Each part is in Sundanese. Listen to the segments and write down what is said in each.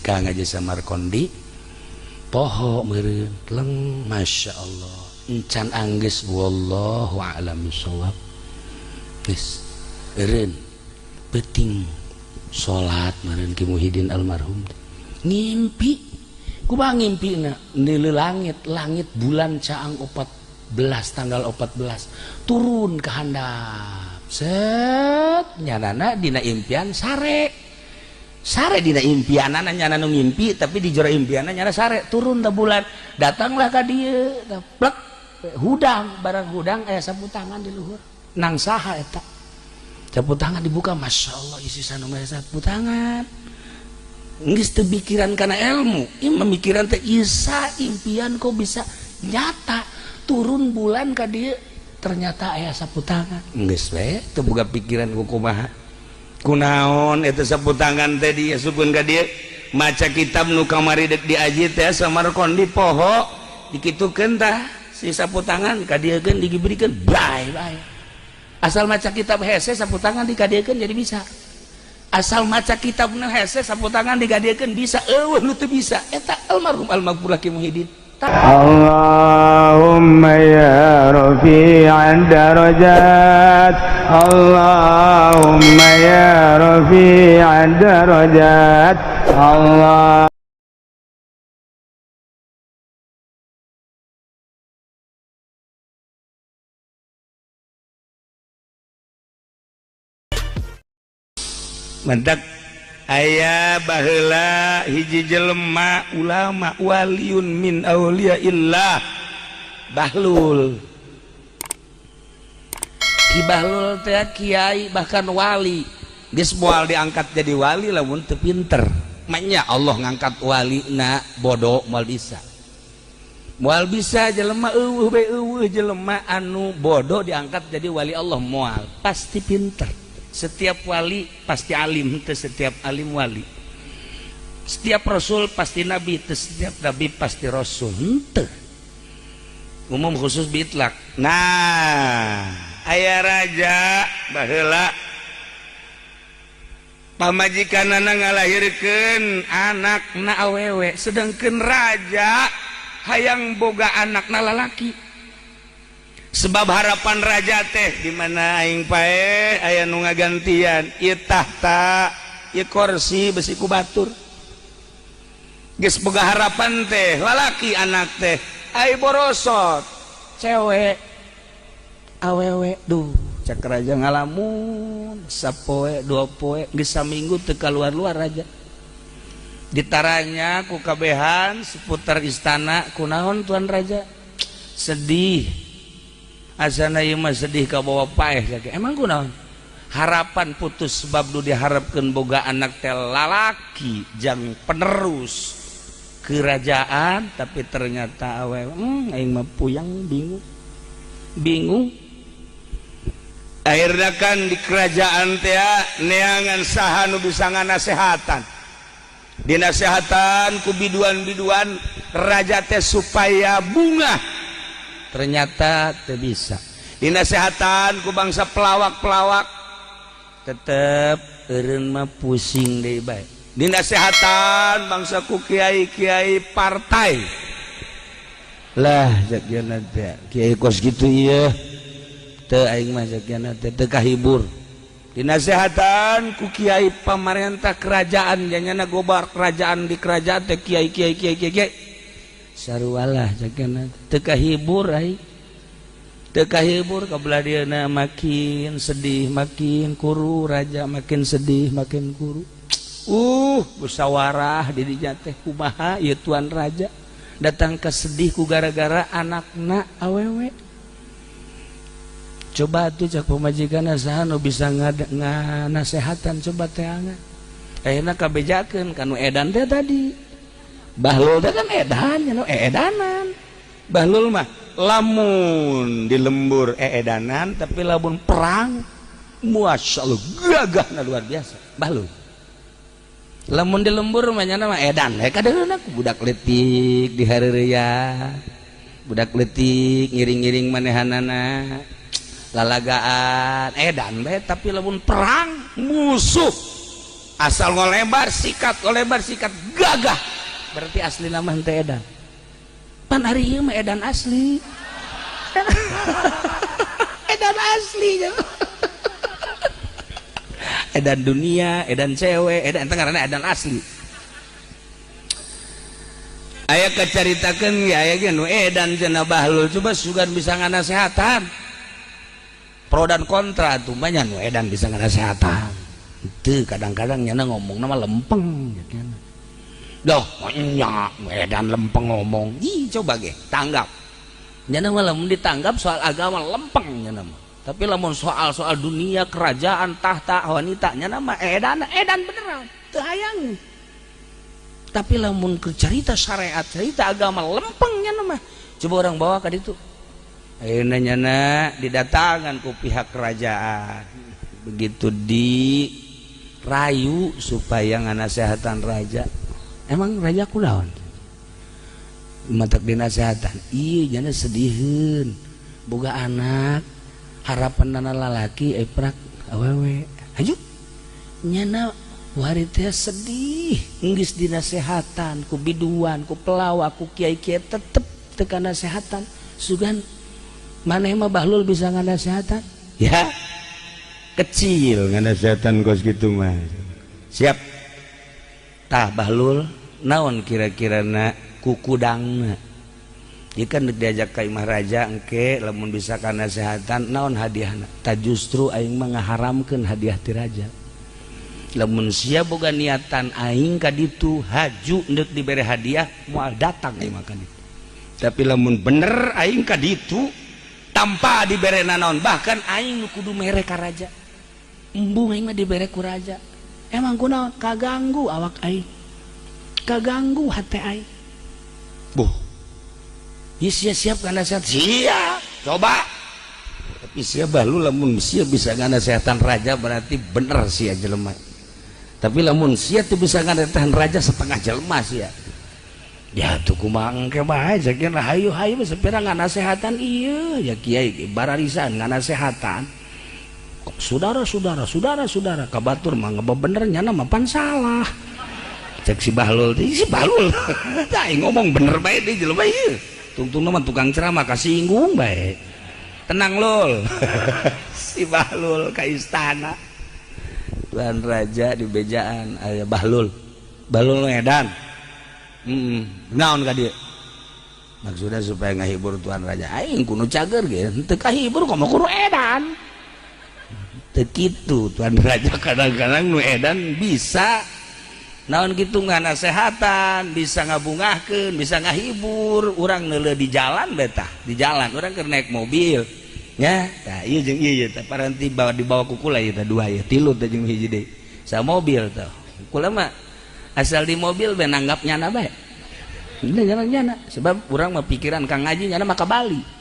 ka ngaji Samarkondi poho meureun leng Masya Allah encan anggeus wallahu a'lam bissawab geus eureun peuting salat meureun Ki Muhyiddin almarhum ngimpi kumaha ngimpina nileu langit langit bulan caang 14 tanggal 14 turun ke handap set nyanana dina impian sare sare dina impianana nyana nu ngimpi tapi di jero impianna nyana sare turun ta bulan datanglah ka dieu plek hudang barang hudang aya sapu tangan di luhur nang saha eta sapu tangan dibuka Masya Allah isi sanu mah sapu tangan geus teu pikiran kana ilmu ieu memikiran teh isa impian kok bisa nyata turun bulan ka dieu ternyata aya sapu tangan geus we teu boga pikiran ku kumaha kunaon eta sapu tangan teh diasupkeun ka dieu maca kitab nu kamari deuk diaji teh Samarkondi poho dikitukeun tah si sapu tangan ka dieukeun digibrikeun bae bae asal maca kitab hese sapu tangan dikadiekeun jadi bisa asal maca kitab nu hese sapu tangan dikadiekeun bisa eueuh nu teu bisa eta almarhum almaghfurlah Ki Muhyiddin. Allahumma ya rafi'ad darajat Allahumma ya rafi'ad darajat Allah Mentak aya baheula hiji jelema ulama waliun min auliyaillah Bahlul Ki Bahlul teh kiai bahkan wali geus moal diangkat jadi wali lamun teu pinter manya Allah ngangkat wali na bodoh moal bisa jelema eueuh bae eueuh jelema anu bodoh diangkat jadi wali Allah moal pasti pinter. Setiap wali pasti alim, setiap alim wali. Setiap rasul pasti nabi, setiap nabi pasti rasul. Henteu. Umum khusus bitlak. Nah, aya raja baheula pamajikanana ngalahirkeun anakna awewe, sedangkeun raja hayang boga anakna lalaki. Sebab harapan raja teh di mana aing pae aya nu ngagantian ieu tahta ieu kursi besi ku batur geus boga harapan teh lalaki anak teh ai borosot cewek awewe duh cek raja ngalamun sapoe dua poe geus saminggu teu kaluar-luar raja ditaranya ku kabehan seputar istana kunaon tuan raja sedih asana ieu mah sedih ka bawa paeh emang kunaon harapan putus sebab nu diharapkeun boga anak teh lalaki jang penerus kerajaan tapi ternyata awewe aing mah puyang bingung bingung akhirna kan di kerajaan teh neangan saha nu bisa nganasehatan dinasehatan ku biduan-biduan raja teh supaya bunga ternyata teu bisa dinasehatan ku bangsa pelawak-pelawak tetep eureun mah pusing deui bae dinasehatan bangsa ku kiai-kiai partai lah jagiana teh kiai kos kitu ieu teu aing mah jagiana teh teu kahibur dinasehatan ku kiai pamarentah kerajaan janyana gobar kerajaan di kerajaan teh kiai kiai kiai kiai sarualah jagiana teu kahibur ai teu kahibur kabelah dieuna makin sedih makin kuru raja makin sedih makin kuru musyawarah di dinya teh kumaha ieu tuan raja datang ke sedih ku gara-gara anakna awewe coba atuh cak pamajikanna saha nu bisa nganasehatan coba teangan ayeuna kabejakeun kanu edan teh tadi Bahlul teh kan edan nya nu edanan Bahlul mah lamun di lembur eedanan tapi lamun perang masyaallah gagahna luar biasa Bahlul lamun di lembur mah nya mah edan we kadeuna ku budak leutik di hareureya budak leutik ngiring-ngiring manehanana lalagaan edan bae tapi lamun perang musuh Asal ngolebar sikat, ngolebar sikat gagah. Berarti asli nama henteu edan. Pan ari ieu mah edan asli. Edan asli. Edan dunia, edan cewek, edan ente ngaranna edan asli. Aya kacaritakeun ge aya ge nu edan cenah Bahlul coba sugan bisa nganasehatan. Pro dan kontra tuh banyak nu edan bisa nganasehatan. Teu kadang-kadang nyana ngomongna mah lempeng gitu. Doh, nya edan lempeng ngomong. Ih coba ge tanggap. Nyana mah lamun ditanggap soal agama lempeng nyana mah. Tapi lamun soal-soal dunia, kerajaan, tahta, wanita nyana mah edan, edan beneran. Teu hayang. Tapi lamun cerita syariat, cerita agama lempeng nyana mah. Coba orang bawa ka ditu. Ayeuna nyana didatangan ku pihak kerajaan. Begitu dirayu supaya nganasehatan raja. Emang raja kunaon? Matak dinasehatan. Ieu nyana sediheun. Boga anak, harapan nana lalaki eprak awewe. Hayu. Nyana wari teh sedih, geus dinasehatan ku biduan, ku pelawak, ku kiai-kiai tetep teu kanasehatan. Sugan maneh mah Bahlul bisa nganasehatan? Ya. Kecil nganasehatan kos kitu mah. Siap. Tah Bahlul naon kira-kirana kukudangna? Ieu kan diajak ka imah raja engke lamun bisa kanasehatan naon hadiahna? Tah justru aing mah ngaharamkeun hadiah ti raja. Lamun sia boga niatan aing ka ditu haju deuk dibere hadiah moal datang aing mah ka ditu. Tapi lamun bener aing ka ditu tanpa dibere nanaon bahkan aing nu kudu mere ka raja. Embung aing mah dibere ku raja. Emang kunaon? Kaganggu awak aing. Kaganggu hate aing. Buh. Ieu sia siap kana sehat? Siap. Coba. Tapi sia Bahlul lamun sia bisa nganasehatan raja berarti bener sia jelema. Tapi lamun sia teu bisa nganasehatan raja setengah jelema sia. Ya tuh kumaha engke bae sakieu hayu-hayu sapira nganasehatan ieu ya kiai bararisan nganasehatan. Saudara-saudara, saudara-saudara kabatur mah ngebener nyana mah pan salah. Cek si Bahlul, si Bahlul. Tah ngomong bener bae di jelema ieu. Tungtungna mah tukang ceramah kasinggung bae. Tenang lul. Si Bahlul ka istana. Tuan raja di bejaan aya Bahlul. Bahlul nu edan. Naon ka dieu? Maksudnya supaya ngahibur tuan raja. Aing kudu cager ge, henteu kahibur komo kudu edan. Teu kitu tuan raja kadang-kadang nu edan bisa naon kitu nganasehatan, bisa ngabungahkeun, bisa ngahibur. Urang neuleuh di jalan betah, di jalan urang keur naik mobil. Nya, tah ieu jeung ieu tah paranti bawa dibawa ku kula ieu tah dua ieu, tilu tah jeung hiji deui. Sa mobil tah. Kula mah asal di mobil be nanggap nyana bae. Bener nyana nyana, sebab urang mah pikiran kang ngaji nyana mah ka Bali.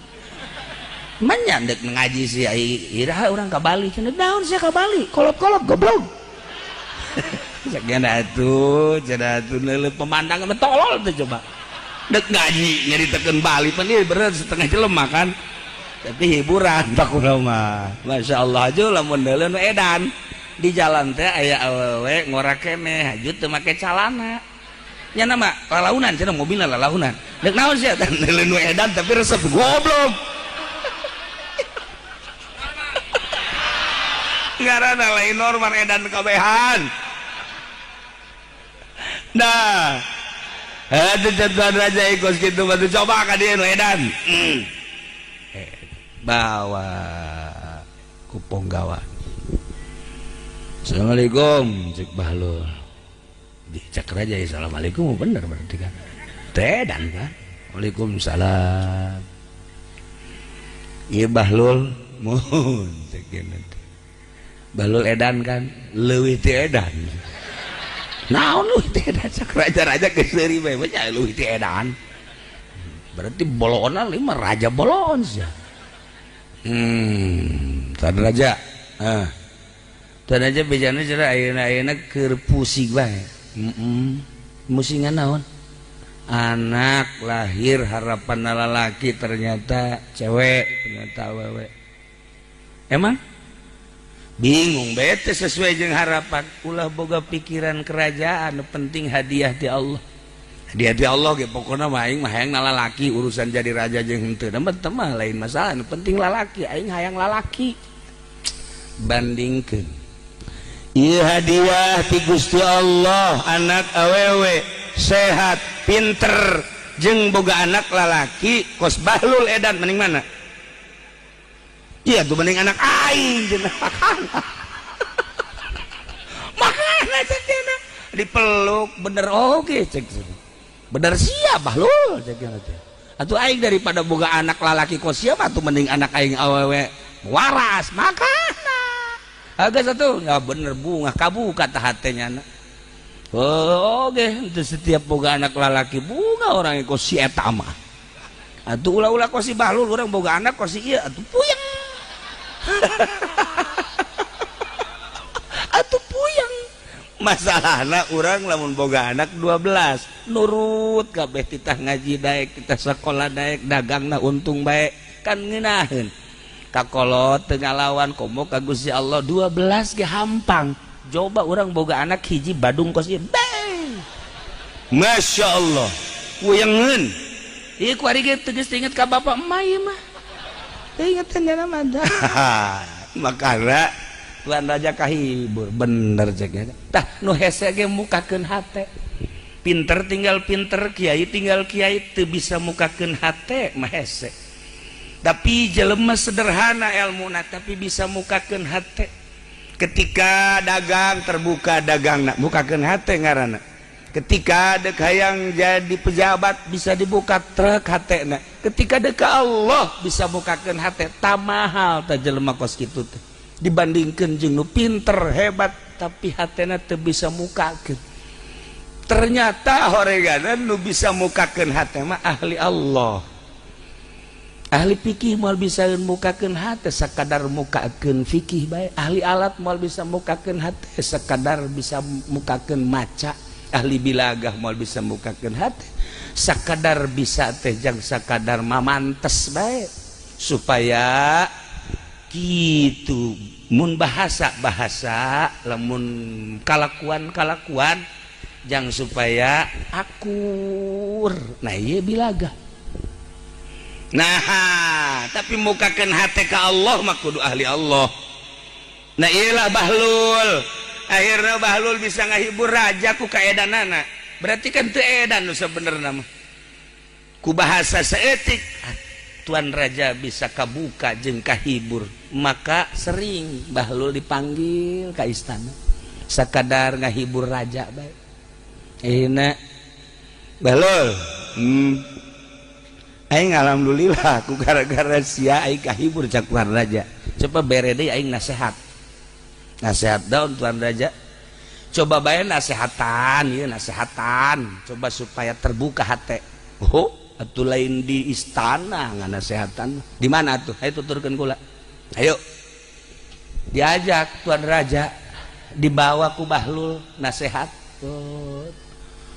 Manya dek ngaji si ai iraha urang ka Bali cenah naon sia ka Bali kolot-kolot goblok. Cenah atuh cenah atuh neuleuh pemandangan mah tolol teh coba. Dek ngaji nyaritakeun Bali pan ieu bener setengah jelema kan. Tapi hiburan tak kula mah. Masyaallah aja lamun neuleuh nu edan. Di jalan teh aya awewe ngora keneh haju teu make calana. Nya mah lalaunan cenah mobilna lalaunan. Dek naon sia teh neuleuh nu edan tapi resep goblok. Ngaranna lain normal edan kabehan. Nah, aduh tuan raja ikut kitu batu coba ka dieu nu edan. Bawa ku ponggawa. Assalamualaikum cek Bahlul. Dicek raja ya assalamualaikum bener berarti kan. Teh edan kan. Waalaikumsalam. Ieu Bahlul mun cek geuneun. Bahlul edan kan leuwih ti edan. Naon leuwih ti edan cak raja-raja geus seuri bae nya leuwih ti edan. Berarti boloonna lima raja boloon sia. Tuan raja. Ah. Tuan raja bejana cenah ayeuna-ayeuna keur pusing bae. Musingan naon? Anak lahir harapan lalaki ternyata cewek, ternyata awewe. Emang? Bingung bete sesuai jeung harapan. Ulah boga pikiran kerajaan, penting hadiah ti Allah. Hadiah ti Allah ge pokona mah aing mah hayang lalaki, urusan jadi raja jeung henteu mah mah lain masalah, nu penting lalaki, aing hayang lalaki. Bandingkeun ieu hadiah ti Gusti Allah, anak awewe sehat, pinter, jeung boga anak lalaki kos Bahlul edan mending mana? Iya tuh mending anak aing jeung makana cek cenah dipeluk bener oge cek bener sia Bahlul cek cenah teh. Atuh aing daripada boga anak lalaki kos sia mah tuh mending anak aing awewe waras makana. Agak satu ya bener bunga kabuka tah hatenya na. Oh oge henteu setiap boga anak lalaki bunga orang kos si eta mah. Atuh ulah-ulah kos si Bahlul urang boga anak kos si ieu atuh puyeng. Atuh puyeng. Masalahna urang lamun boga anak 12 nurut kabeh titah ngaji daek, titah sekolah daek, dagangna untung bae kan ngeunaheun. Kakolot teu ngalawan komo ka Gusti Allah 12 ge hampang. Coba urang boga anak hiji badung kos ieu. Masya Allah. Puyengeun. Ieu ku ari ge teu geus inget ka bapak emak ieu mah. Ingetan jana mah. Makana Tuan Raja kahibur bener cek. Tah nu hese ge mukakeun hate. Pinter tinggal pinter, kiai tinggal kiai teu bisa mukakeun hate mah hese. Tapi jelema sederhana elmuna tapi bisa mukakeun hate. Ketika dagang terbuka dagangna, mukakeun hate ngaranna. Ketika dek hayang jadi pejabat bisa dibuka truk hatena. Ketika dek Allah bisa bukakeun hate, tamahal tah jelema kos kitu teh. Dibandingkeun jeung nu pinter hebat tapi hatena teu bisa mukakeun. Ternyata horeganan nu bisa mukakeun hate mah ahli Allah. Ahli fikih moal bisa mukakeun hate sakadar mukakeun fikih bae. Ahli alat moal bisa mukakeun hate sakadar bisa mukakeun maca. Ahli bilagah moal bisa mukakeun hate sakadar bisa teh jang sakadar mamantes bae supaya kitu mun bahasa-bahasa lamun kalakuan-kalakuan jang supaya akur. Nah ieu bilagah. Nah tapi mukakeun hate ka Allah mah kudu ahli Allah. Nah ieulah Bahlul. Akhirnya Bahlul bisa ngahibur raja ku kaedanana. Berarti kan teu edan nu sabenerna mah. Ku bahasa saeutik Tuan Raja bisa kabuka jeung kahibur. Maka sering Bahlul dipanggil ka istana sakadar ngahibur raja bae. Euna Bahlul, aing alhamdulillah ku gara-gara sia aing kahibur cak Tuan Raja. Coba bere deui aing nasehat. Nasihat daun Tuan Raja. Coba bae nasehatan, ieu nasehatan. Coba supaya terbuka hate. Oh, atuh lain di istana nganasehatan. Di mana atuh? Ayo tuturkeun kula. Ayo. Diajak Tuan Raja, dibawa ku Bahlul nasehat.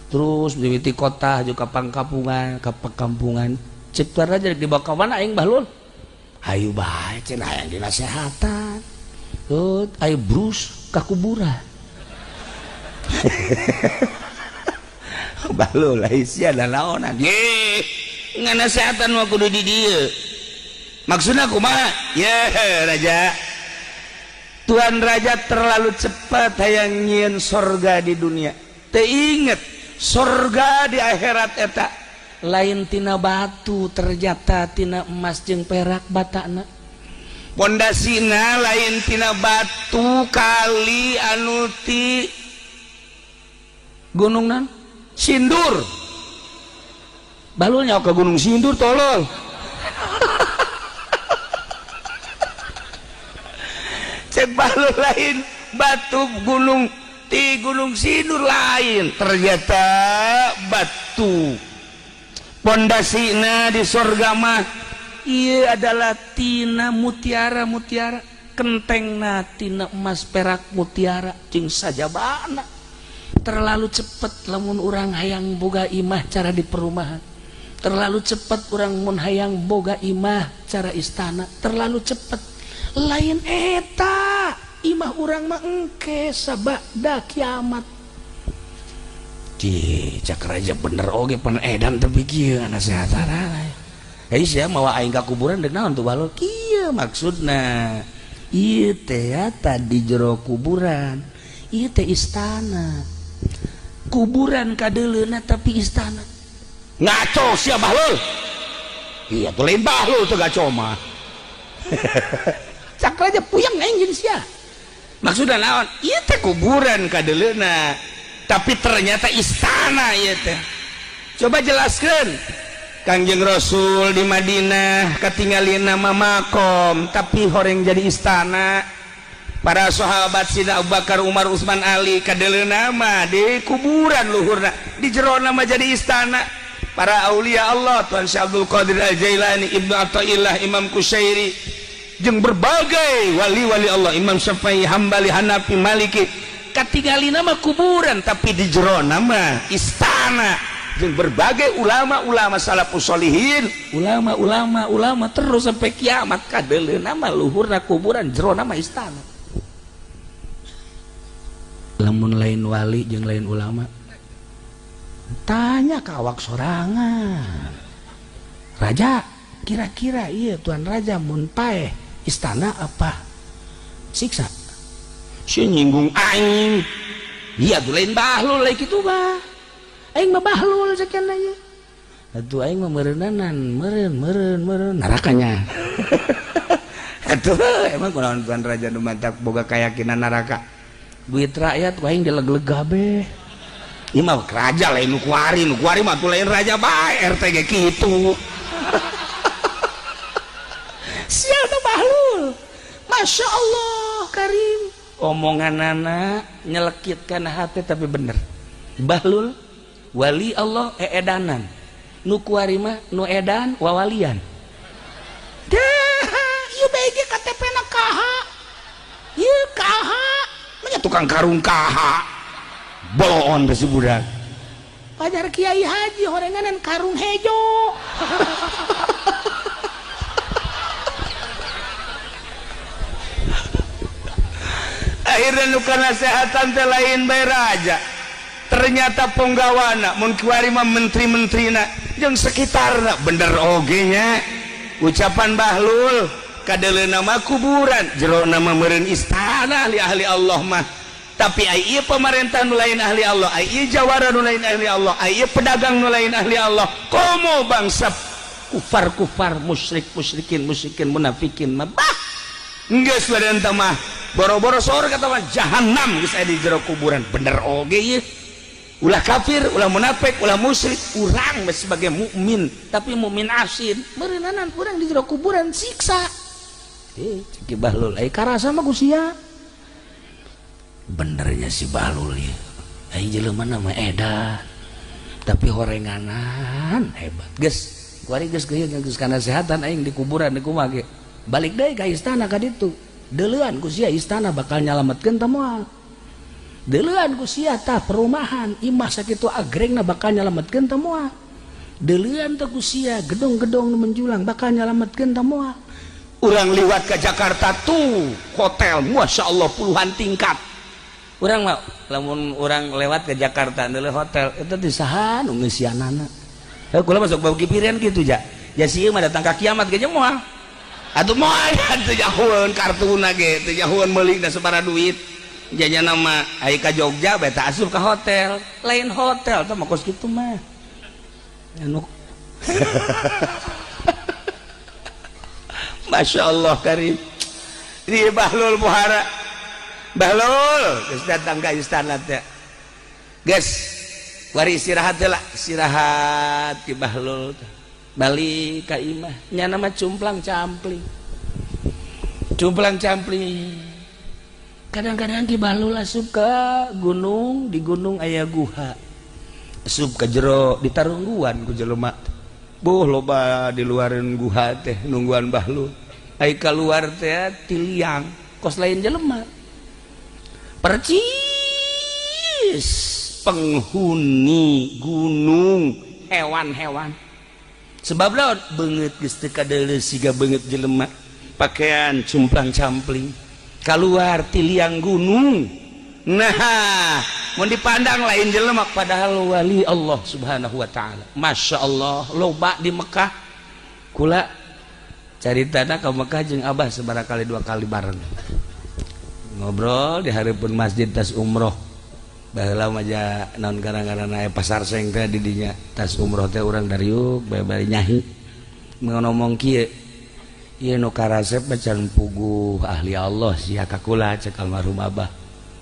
Terus mimiti kota juga pangkampungan, ka pakampungan. Cek Tuan Raja dibawa ka mana aing Bahlul? Hayu bae cenah hayang dinasehatan. Ayo brus ka kuburan. Bahlul lain sia da naonan. Ye, nganasehatan mah kudu di dieu. Maksudna kumaha? Ye, raja. Tuan Raja terlalu cepat hayang nyieun sorga di dunia. Teu inget sorga di akhirat eta lain tina batu ternyata tina emas jeung perak batana. Pondasina lain tina batu kali anu ti gunung nan Sindur. Balulnya ke Gunung Sindur tolol. Cek balul lain batu gunung ti Gunung Sindur lain, ternyata batu pondasina di sorga mah iya adalah tina mutiara-mutiara, kentengna tina emas perak mutiara jeung sajabana. Terlalu cepet lamun urang hayang boga imah cara di perumahan, terlalu cepet urang mun hayang boga imah cara istana, terlalu cepet. Lain eta Imah urang mah engke sabada kiamat. Cih, cak raja bener oge pan edan tapi kieu nasehatan. Hei sia mawa aing ka kuburan deuk naon tuh Bahlul? Kieu maksudna. Ieu teh tadi jero kuburan, ieu teh istana. Kuburan kadeuleuna tapi istana. Ngaco sia Bahlul. Iya tuh lain Bahlul tuh gaco mah. Cak raja puyeng aing jeung sia. Maksudna naon? Ieu teh kuburan kadeuleuna, tapi ternyata istana ieu teh. Coba jelaskeun. Kangjeng Rasul di Madinah katingalin nama makom tapi horeng jadi istana. Para sahabat Sina Abu Bakar, Umar, Utsman, Ali kadeuleuna mah di kuburan luhurna, di jerona mah jadi istana. Para aulia Allah, Tuan Syekh Abdul Qadir Al-Jailani, Ibnu Athaillah, Imam Kusyairi, jeung berbagai wali-wali Allah, Imam Syafi'i, Hambali, Hanafi, Maliki, katingalina mah kuburan tapi di jerona mah istana. Jeung berbagai ulama-ulama salafus solihin, ulama-ulama ulama terus sampai kiamat kadeuleuna mah luhurna kuburan, jerona mah istana. Lamun lain wali jeung lain ulama, tanya ka awak sorangan. Raja, kira-kira iya tuan raja mun paeh istana apa siksa? Si nyinggung aing. Iya tuh lain Bahlul lain kitu mah. Aing mah Bahlul sekian aja. Atuh aing mah meureunanan, meureun meureun meureun narakanya. Atuh emang kunaon tuan raja nu mantak boga keyakinan neraka. Duit rakyat ku aing dileg-leg gabe. Ieu mah raja lain nu kuari mah tuh lain raja bae RT ge kitu. Sial tuh Bahlul. Masya Allah Karim. Omonganana nyelekitkan hati tapi bener. Bahlul wali Allah eedanan. Nu kuari mah nu edan wawalian. Dah, ieu bae ge KTP na kaha. Ieu kaha. Manya tukang karung kaha. Boloon teh si budak. Pajar Kiai Haji horenganan karung hejo. Akhirnya nu kanasehatan teh lain bae raja. Ternyata ponggawana mun kiwari mah menteri-menterina jeung sekitarna bener oge nya. Ucapan Bahlul kadeuleuna mah kuburan, jerona mah meureun istana ahli-ahli Allah mah. Tapi ai ieu pemerintah nu lain ahli Allah, ai ieu jawara nu lain ahli Allah, ai ieu pedagang nu lain ahli Allah. Komo bangsa kufar-kufar, musyrik, musyrikin, musyrikin, munafikin mah bah. Geus badan teh mah boro-boro sorga teh mah jahanam geus aya di jero kuburan. Bener oge ieu. Ulah kafir, ulah munafik, ulah musyrik, urang sebagai mukmin, tapi mukmin asin, meureunanan urang di jero kuburan siksa. Cek Bahlul, ai karasa mah ku sia. Benernya si Bahlul ya. Ai jelema mah edan. Tapi horenganan hebat. Geus, kuari geus geuyeun geus kanasehatan aing di kuburan di kumaha ge. Balik deui ka istana ka ditu. Deuleuan ku sia istana bakal nyalametkeun teh moal. Deuleuan ku sia tah perumahan imah sakitu agrengna bakal nyalametkeun teh moal. Deuleuan teh ku sia gedong-gedong nu menjulang bakal nyalametkeun teh moal. Urang liwat ke Jakarta tuh hotel Masya Allah puluhan tingkat. Urang mah lamun urang lewat ke Jakarta deuleu hotel itu di saha nu ngeusianana. Heuh kula masuk bau kipirian kitu ja. Ja sieun mah datang ka kiamat ge moal. Atuh moal teu jahueun kartuna ge teu jahueun meuli da sabaraha duit. Janya nama ai ka Jogja bae tah asup ka hotel. Lain hotel teh mah kos kitu mah. Anu Masya Allah Karim. Ini Bahlul Muhara. Bahlul geus datang ka istana teh. Geus wari istirahat teh lah, istirahat ki Bahlul teh. Balik ka imah, nyana mah cumplang campling. Cumplang campling. Kadang-kadang ki Bahlul asup ka gunung, di gunung aya guha. Asup ka jero ditarungguan ku jelema. Buh loba di luaran guha teh nungguan Bahlul. Ai kaluar teh tiliang kos lain jelema. Percis penghuni gunung hewan-hewan. Sebab lawan beungeut geus teu kadeuleu siga beungeut jelema. Pakaian cumplang-campling. Keluar ti liang gunung. Nah, mun dipandang lain jelema padahal wali Allah Subhanahu wa taala. Masya Allah, loba di Mekah. Kula caritana ka Mekah jeung Abah sabaraha kali dua kali bareng. Ngobrol di hareupeun masjid tas umroh. Baheula mah ja naon gara-garana aya pasar seng teh di dinya. Tas umroh teh urang dariuk bae-bae nyahi. Ngomong kieu. Ieu nu karasep macan puguh ahli Allah sia ka kula cek almarhum Abah.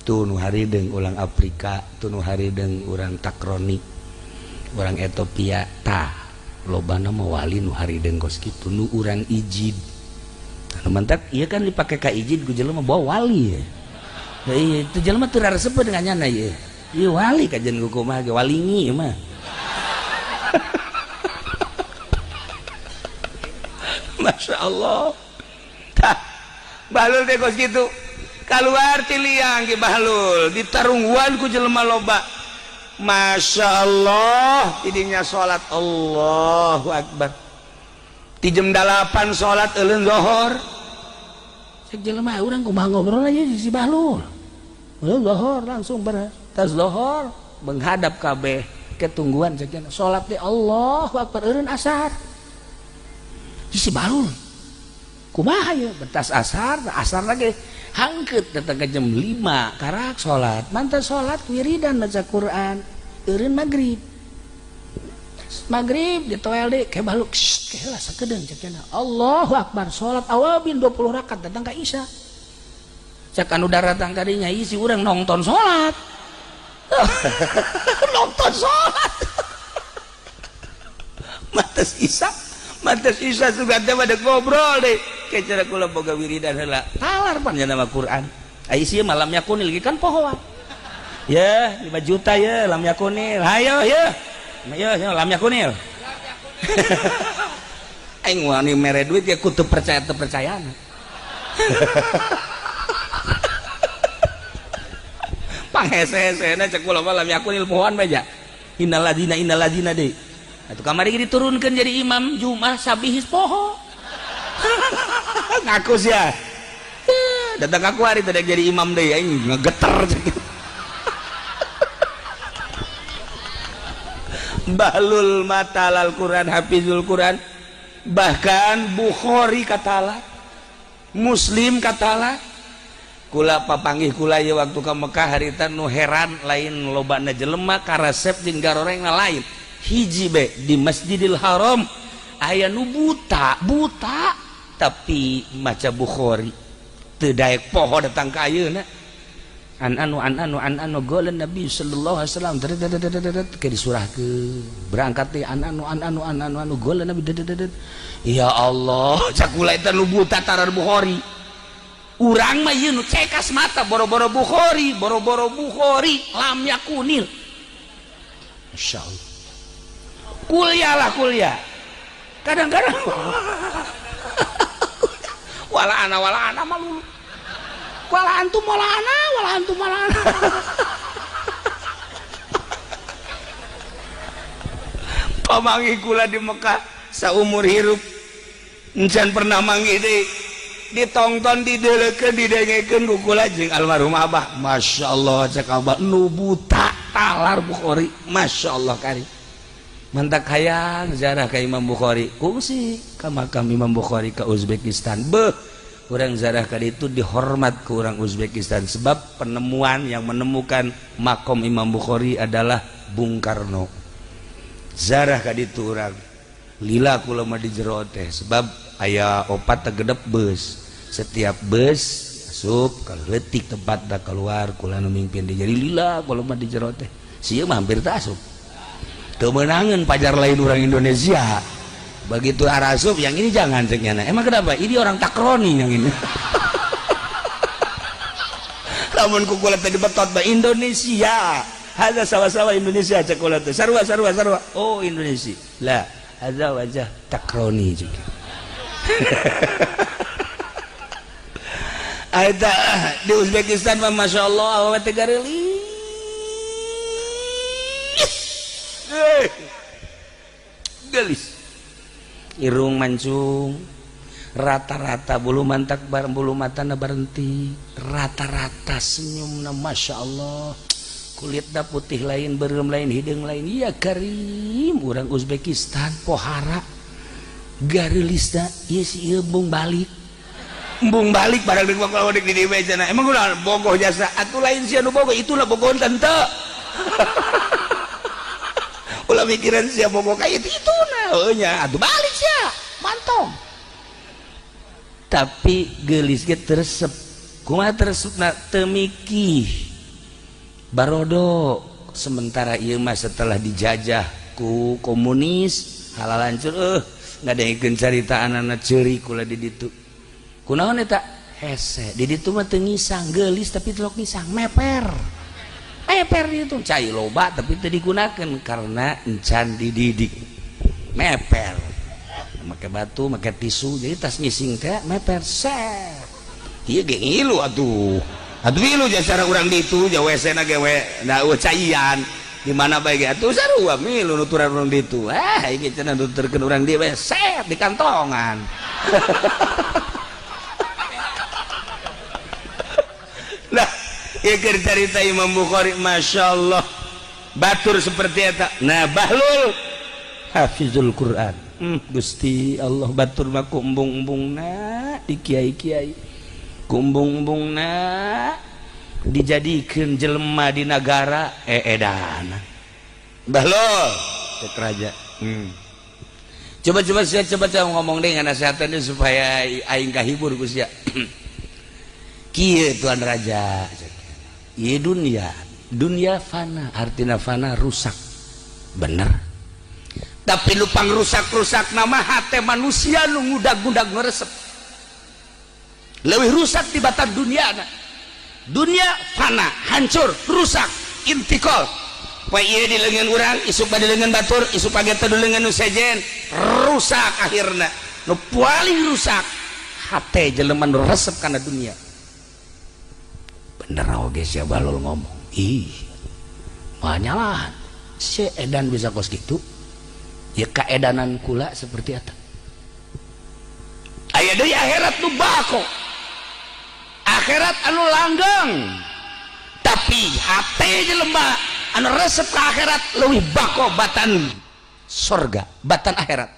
Tuh nu harideung urang Afrika, tuh nu harideung urang Takroni, urang Ethiopia tah. Lobana mah wali nu harideung kos kitu nu urang ijid. Anu mantak ieu kan dipake ka ijid ku jelema bawa wali ya. Da ieu teu jelema teu raresep dengan nyana ieu. Ieu wali kajian ku kumaha ge walingi mah. Masya Allah. Tah, Bahlul teh kos kitu. Kaluar ti liang ki Bahlul, ditarungguan ku jelema loba. Masya Allah, tidinya salat Allahu Akbar. Ti jam 8 salat euleun zuhur. Cek jelema urang kumaha ngobrol aja si Bahlul. Euleun zuhur langsung beres. Tas zuhur menghadap kabeh ketungguan cek jelema salat teh Allahu Akbar euleun asar. Si Bahlul kumaha ya betas asar, asar lagi hangkeut datang ke jam 5 karak salat, mantan salat wiridan baca Quran, eureun magrib. Magrib ditoel deui ke Bahlul, keheula sakedeung cek cenah. Allahu Akbar, salat awabin 20 rakaat datang ka Isya. Cek anu daratang ka dinya isi urang nonton salat. Nonton salat. Matas Isya. Mantas Isa sugan teh pada ngobrol deh. Kayak cara kula boga wiridan heula. Talar pan nya nama Quran. Ai sieun malam yakunil ge kan pohoan. Ya, 5 juta ya lam yakunil. Hayo ya. Ayo ya lam yakunil. Aing wani mere duit ya kudu percaya teu percayaan. Panghese-hesena cek kula mah lam yakunil pohoan bae ja. Innal ladzina deui. Atuh kamari diturunkan jadi imam Jumat sabihis poho. Ngaku sia. Datang aku hari tadi jadi imam deui aing ngegeter. Bahlul matalal Quran, hafizul Quran, bahkan Bukhari katala, Muslim katala. Kula papanggih kula ye waktu ka Mekah harita nu heran lain lobana jelema karesep jeung garorengna lain. Hiji be di Masjidil Haram aya nu buta buta tapi maca Bukhari teu daek poho datang ka ayeuna an anu an anu an anu golan Nabi sallallahu alaihi wasallam ke disurahkeun berangkat teh an anu an anu an anu anu golan Nabi ya Allah cak kula eta nu buta tarar Bukhari urang mah ieu nu cekas mata boro-boro Bukhari boro-boro Bukhari lam yakunil masyaallah. Kuliah lah kuliah. Kadang-kadang wala ana malu. Wala antum wala ana, wala antum wala ana. Pamanggih kula di Mekah saumur hirup encan pernah manggih deui. Ditongton dideulekeun didengekeun ku kula jeung almarhum Abah. Masya Allah cek Abah nu buta talar Bukhari. Masya Allah kari. Mantak hayang ziarah ka Imam Bukhari kungsi ka makam Imam Bukhari ka Uzbekistan. Beuh, urang ziarah ka ditu dihormat ku urang Uzbekistan sebab penemuan yang menemukan makom Imam Bukhari adalah Bung Karno. Ziarah ka ditu urang lila kula mah di jero teh sebab aya opat tegedep beus. Setiap beus asup kalau leutik tempat da keluar kula nu mimpin di jadi lila kula mah di jero teh. Sieun mah hampir teu asup. Kemenangan pajar lain orang Indonesia begitu arasup yang ini jangan ceknya. Emang kenapa ini orang Takroni yang ini. Lamun kukula tadi betot ba Indonesia hadza sawa-sawa Indonesia cek kula teh sarua sarua sarua oh Indonesia lah hadza wajah Takroni juga. Ada di Uzbekistan mah masya Allah awewe teh gareulis. Gelis irung mancung Rata-rata bulu mantak bareng bulu matana berhenti, rata-rata senyumna Masya Allah, kulitna putih lain, berem lain, hidung lain. Ya karim, orang Uzbekistan pohara garelisna ieu si ieu embung balik. Embung balik barang deuk kalau deuk di dieu cenah. Emang ulah bogoh jasa atuh lain sia nu bogoh, itulah bogoh tante. Ulah mikiran sia bogoh ka itu ituna heuh nya atuh balik sia mantong. Tapi geulis ge teresep. Kumaha teresepna teu mikih barodo. Sementara ieu mah setelah dijajah ku komunis halalancur ngadengekeun carita anana ceurik kula di ditu. Kunaon eta? Hese di ditu mah teu ngisang, geulis tapi telok ngisang, meper. Meper itu cai loba tapi teu digunakeun karena encan dididik. Meper. Make batu, make tisu, jadi tas ngising teh meper set. Ieu ge ngilu atuh. Atuh ngilu jasa urang ditu, ja WC na ge we da caian. Di mana bae ge atuh sarua ngilu nuturan urang ditu. Ah, ieu cenah nuturkeun urang dieu we set di kantongan. Nah, ieu keur carita Imam Bukhari, Masya Allah, batur seperti eta. Nah, Bahlul hafizul Quran. Gusti Allah, batur mah ku embung-embungna di kiai-kiai, ku embung-embungna dijadikeun jelema di nagara eedana. Bahlul cek raja. Coba-coba sia coba ngomong deh nasihatannya supaya aing kahibur ku sia. Kieu tuan raja, ieu dunia, dunia fana, artina fana rusak, bener. Tapi lupang rusak-rusak nama hate manusia nu ngudag-ngudag ngeresep. Leuwih rusak di batan dunia na. Dunia fana, hancur, rusak, intikal. Poe ieu di leungeun urang, isuk di leungeun batur, isuk page teh di leungeun nu sejen, rusak akhirna. Nu paling rusak hate jelema nu resep kana dunia. Bener oge sia Bahlul ngomong. Ih, manyalahan. Si edan bisa kos gitu. Ya keedanan kula seperti eta. Aya deui akhirat nu bako. Akhirat anu langgeng. Tapi hate jelema anu resep ka akhirat leuwih bako batan sorga, batan akhirat.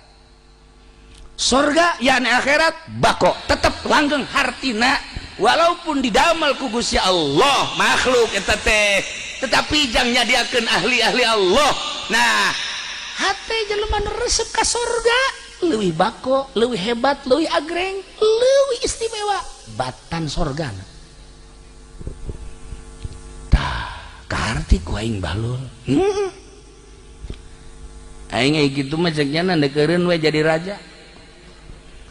Sorga yani akhirat bako, tetep langgeng hartina walaupun didamel ku Gusti Allah makhluk eta teh, tetapi jang nyadiakeun ahli-ahli Allah. Nah, hate jelema nu resep ka sorga leuwih bako, leuwih hebat, leuwih agreng, leuwih istimewa batan sorga. Tah, kaharti ku aing Bahlul. Aing kitu mah cek nya ndekeureun we jadi raja.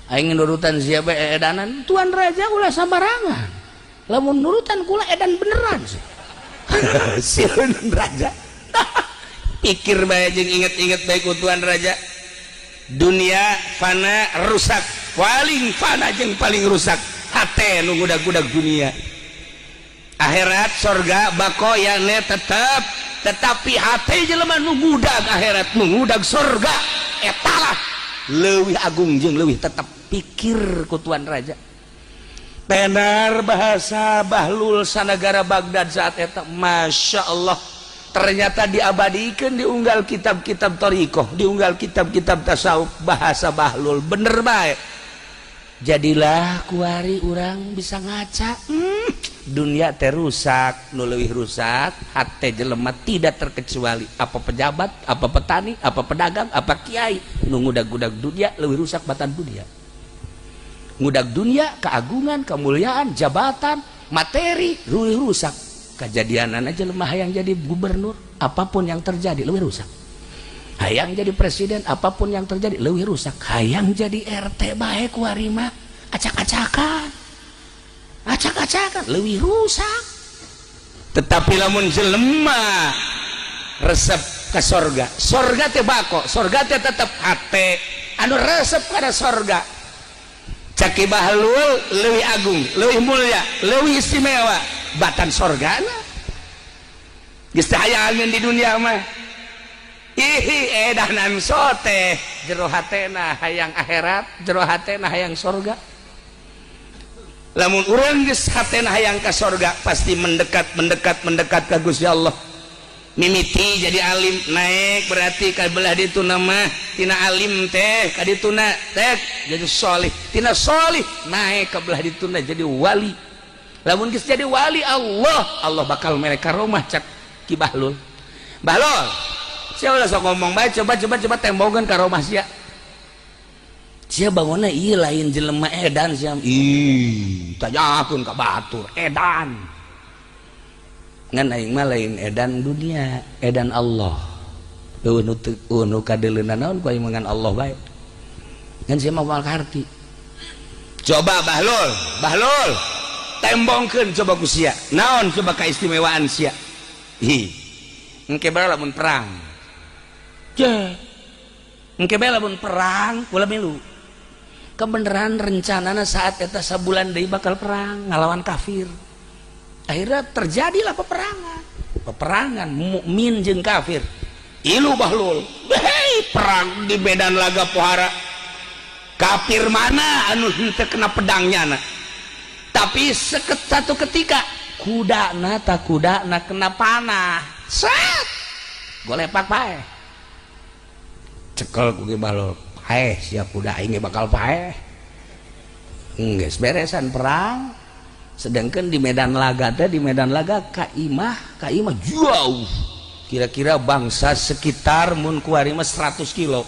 Aing nurutan siapa edanan, tuan raja ulah sambarangan. Lamun nurutan kula edan beneran sih. Sieun raja. Pikir bae jeung inget-inget bae ku tuan raja. Dunia fana rusak, paling fana jeung paling rusak hate nu ngudag-ngudag dunia. Akhirat sorga bako yakni tetep, tetapi hate jelema nu ngudag akhirat, nu ngudag sorga etalah leuwih agung jeung leuwih tetep. Pikir ku tuan raja. Tenar bahasa Bahlul sanagara Baghdad saat eta, Masya Allah, ternyata diabadikan diunggal kitab-kitab thariqah, diunggal kitab-kitab tasawuf bahasa Bahlul bener bae. Jadilah kuari urang bisa ngaca. Dunia teh rusak, nu leuwih rusak hate jelema tidak terkecuali, apa pejabat, apa petani, apa pedagang, apa kiai, nu ngudag-ngudag dunia leuwih rusak batan dunia. Ngudag dunia, keagungan, kemuliaan, jabatan, materi leuwih rusak. Kejadianan aja lemah hayang jadi gubernur, apapun yang terjadi leuwih rusak. Hayang jadi presiden, apapun yang terjadi leuwih rusak. Hayang jadi RT bae kuari mah acak-acakan. Acak-acakan leuwih rusak. Tetapi lamun jelema resep ke sorga, sorga teh bako, sorga teh tetep hate anu resep kana sorga. Caki Bahlul leuwih agung, leuwih mulia, leuwih istimewa batan sorgana. Geus teh hayangeun di dunia mah. Ih, edanan sote jero hatena hayang akhirat, jero hatena hayang sorga. Lamun urang geus hatena hayang ka sorga, pasti mendekat, mendekat, mendekat ka Gusti Allah. Mimiti jadi alim, naik berarti ka belah ditu nama tina alim teh ka dituna teh jadi solih, tina solih naik ka belah dituna jadi wali. Lamun geus jadi wali Allah, Allah bakal mere karomah. Cak Ki Bahlul, "Bahlul, sia ulah sok ngomong bae, coba, coba, coba tembongan karomah sia. Sia bangunna ieu lain jelema edan sia." Ih, tanyakeun ka batur, edan ngan aing mah lain edan dunia, edan Allah. Eueuh nu teu, nu kadeuleuna naon ku aing ngan Allah bae. Ngan sia mah moal kaharti. Coba Bahlul, Bahlul, tembongkeun coba ku sia, naon coba kaistimewaan sia. Ih, engke bae lamun perang je, engke bae lamun perang kula milu. Kebenaran rencanana saat eta sabulan deui bakal perang ngalawan kafir. Akhirnya terjadilah peperangan, peperangan mukmin jeung kafir. Ilu Bahlul. Hei, perang di medan laga pohara kafir mana anu henteu kena pedangnya na. Tapi satu ketika kuda na tak kuda na kena panah, set golepak paeh. Cekel ku Ki Bahlul, paeh sia, kuda aing bakal paeh. Geus beresan perang. Sedangkan di medan laga teh, di medan laga ka imah jauh, kira-kira bangsa sekitar mun kuari mah 100 kilo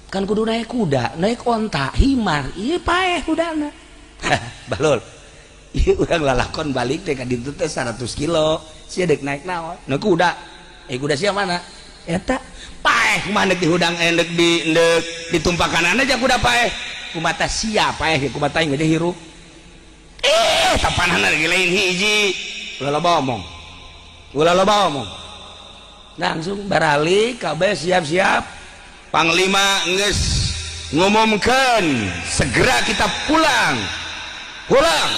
kan, kudu naik kuda, naik onta, himar, iya paeh kudana. "Bahlul, ieu urang lalakon balik teh ka ditu teh 100 kilo, sia dek naik naon?" "Naik kuda." "Eh, kuda sia mana?" "Eta." "Paeh kumaha dek dihudang, eh, dek di dek ditumpakan aja kuda paeh kumata sia, paeh kumata aing ge hirup." Eh, tapanana lagi lain hiji. Ulah loba omong, ulah loba omong. Langsung baralik kabeh, siap-siap. Panglima geus ngumumkeun, segera kita pulang, pulang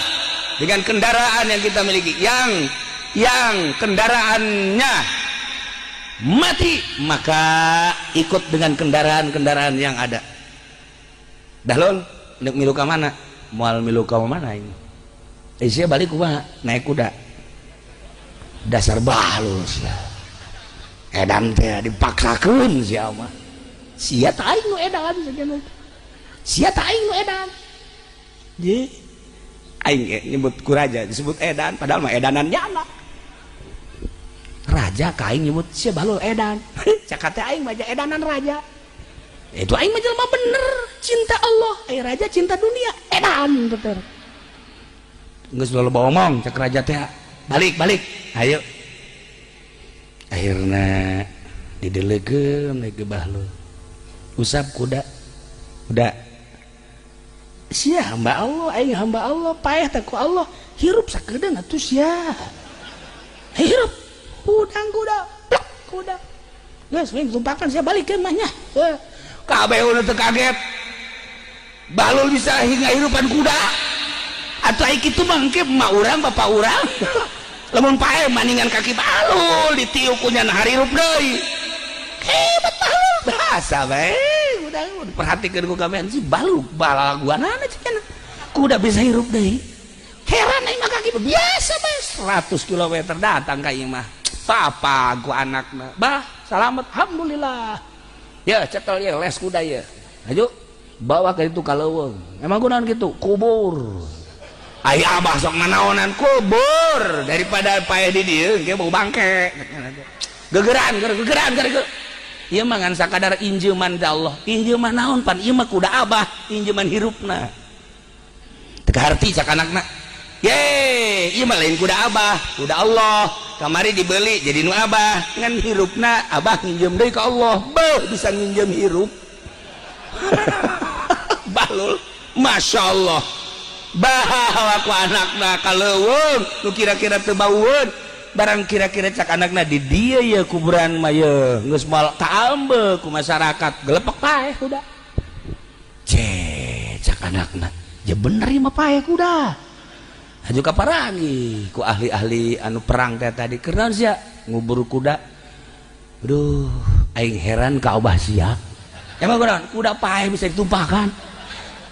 dengan kendaraan yang kita miliki. Yang kendaraannya mati maka ikut dengan kendaraan-kendaraan yang ada. Bahlul nek milu ka mana? Moal milu ka mana ini. Eh, sia balik kumaha? Naik kuda. Dasar Bahlul sia, edan teh dipaksakeun sia mah. Sia tah aing nu edan saja, sia tah aing nu edan. Ye, aing nyebut ku raja disebut edan, padahal mah edanan nyana raja ka aing nyebut sia Bahlul edan. Cak teh aing mah edanan raja itu. Aing mah jelema bener, cinta Allah, eh, raja cinta dunia, edan bener. "Geus loba omong," cek raja teh, "balik, balik, ayo." Akhirnya didelegeun ke Bahlul, usap kuda. Kuda sia hamba Allah, aing hamba Allah, paeh teh ku Allah, hirup sakedeung atuh sia, hirup. Hudang kuda, plek kuda. "Geus, wing tumpakan sia, balikeun mah nya." Kabeh udah teu kaget Bahlul bisa hingga hirupan kuda atau aing kitu mah. Engke emak urang, bapak urang lamun paeh maningan kaki Bahlul ditiup ku nya hirup deui. Hebat Bahlul, bahasa bae. Udah diperhatikeun ku kabehan si Bahlul balaguanana cenah kuda bisa hirup deui. Heran aing mah, kaki biasa bae 100 km datang ka imah papa ku anakna, "Bah, selamat, alhamdulillah ya. Cekel ya les kuda ya, ayo bawa ke itu ka leuweung." "Emang kunaon gitu?" "Kubur. Ai abah sok nanaonan, kubur daripada paeh di dieu engke bau bangke." Gegeran, gegeran, gegeran. Ieu mah ngan sakadar injeuman da Allah. Injeuman naon pan ieu mah kuda abah, injeuman hirupna. Teu kaharti cak anakna. Ye, ieu mah lain kuda abah, kuda Allah. Kamari dibeli jadi nu abah, ngan hirupna abah nginjem deui ka Allah. Beuh, bisa nginjem hirup. Bahlul, Masya Allah. Bawa ku anakna ka leuweung nu kira-kira teu baueun barang kira-kira. Cak anakna, "Di dieu ye kuburan mah ye, geus moal kaambe ku masyarakat." Gelepek paeh kuda. Cek anakna, "Ya bener ieu mah paeh kuda." Aju kaparangi ku ahli-ahli anu perang teh tadi, "Keur naon sia ngubur kuda?" Aduh. Aing heran ka Abah sia. Emang kunaon? Kuda paeh bisa ditumpahkan.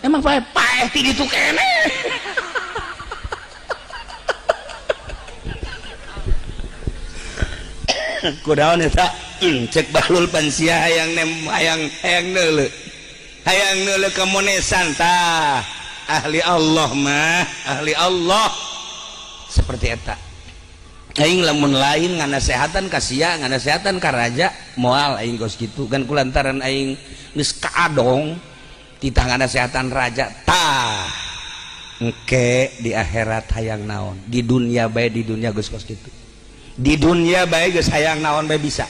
Emang paeh paeh ti ditu keneh. Kudaon eta? Cek Bahlul pan sia hayang nem hayang hayang neuleuh. Hayang neuleuh ka monesan tah. Ahli Allah mah, ahli Allah. Seperti eta. Aing lamun lain nganasehatan ka sia, nganasehatan ka raja, moal aing kos kitu kan kulantaran aing geus kaadong titah nganasehatan raja tah. Engke di akhirat hayang naon, di dunia bae di dunia geus kos kitu. Di dunia bae geus hayang naon bae bisa.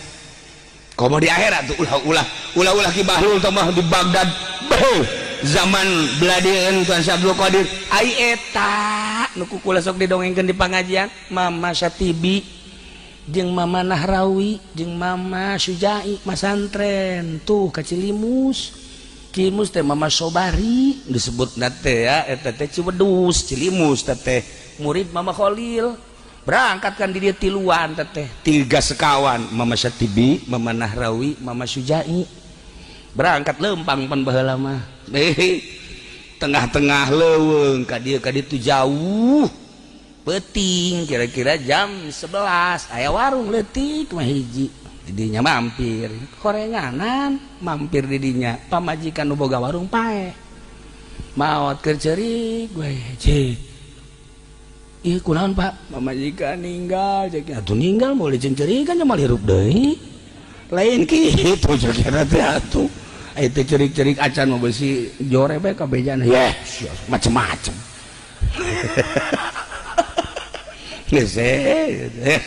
Komo di akhirat tuh ulah-ulah, ulah-ulah Ki Bahlul teh mah di Baghdad. Beuh, zaman beladieun Tuan Syekh Abdul Qadir. Ai eta nu ku kula sok didongengkeun di pangajian, Mama Syatibi jeung Mama Nahrawi jeung Mama Sujai masantren tuh ka Cilimus. Cilimus teh Mama Sobari disebutna teh ya eta teh Ciwedus Cilimus teh murid Mama Khalil. Berangkat kan di dia tiluan teteh tiga sekawan Mama Syatibi, Mama Nahrawi, Mama Sujai berangkat lempang pan baheula mah tengah-tengah leuweung ka dieu tuh jauh peuting kira-kira jam 11 aya warung leutik mah hiji didinya mampir korenganan mampir didinya pamajikan nu boga warung paeh maot keur ceurik we je. Ih kunaon Pak? Pamajikan ninggal cek atuh ninggal moal dicencerikan nya moal hirup deui. Lain kitu cek eta teh atuh. Aya teh cerik-cerik acan mah beusi jore bae kabejana. Yeh, macem-macem. Geus eh.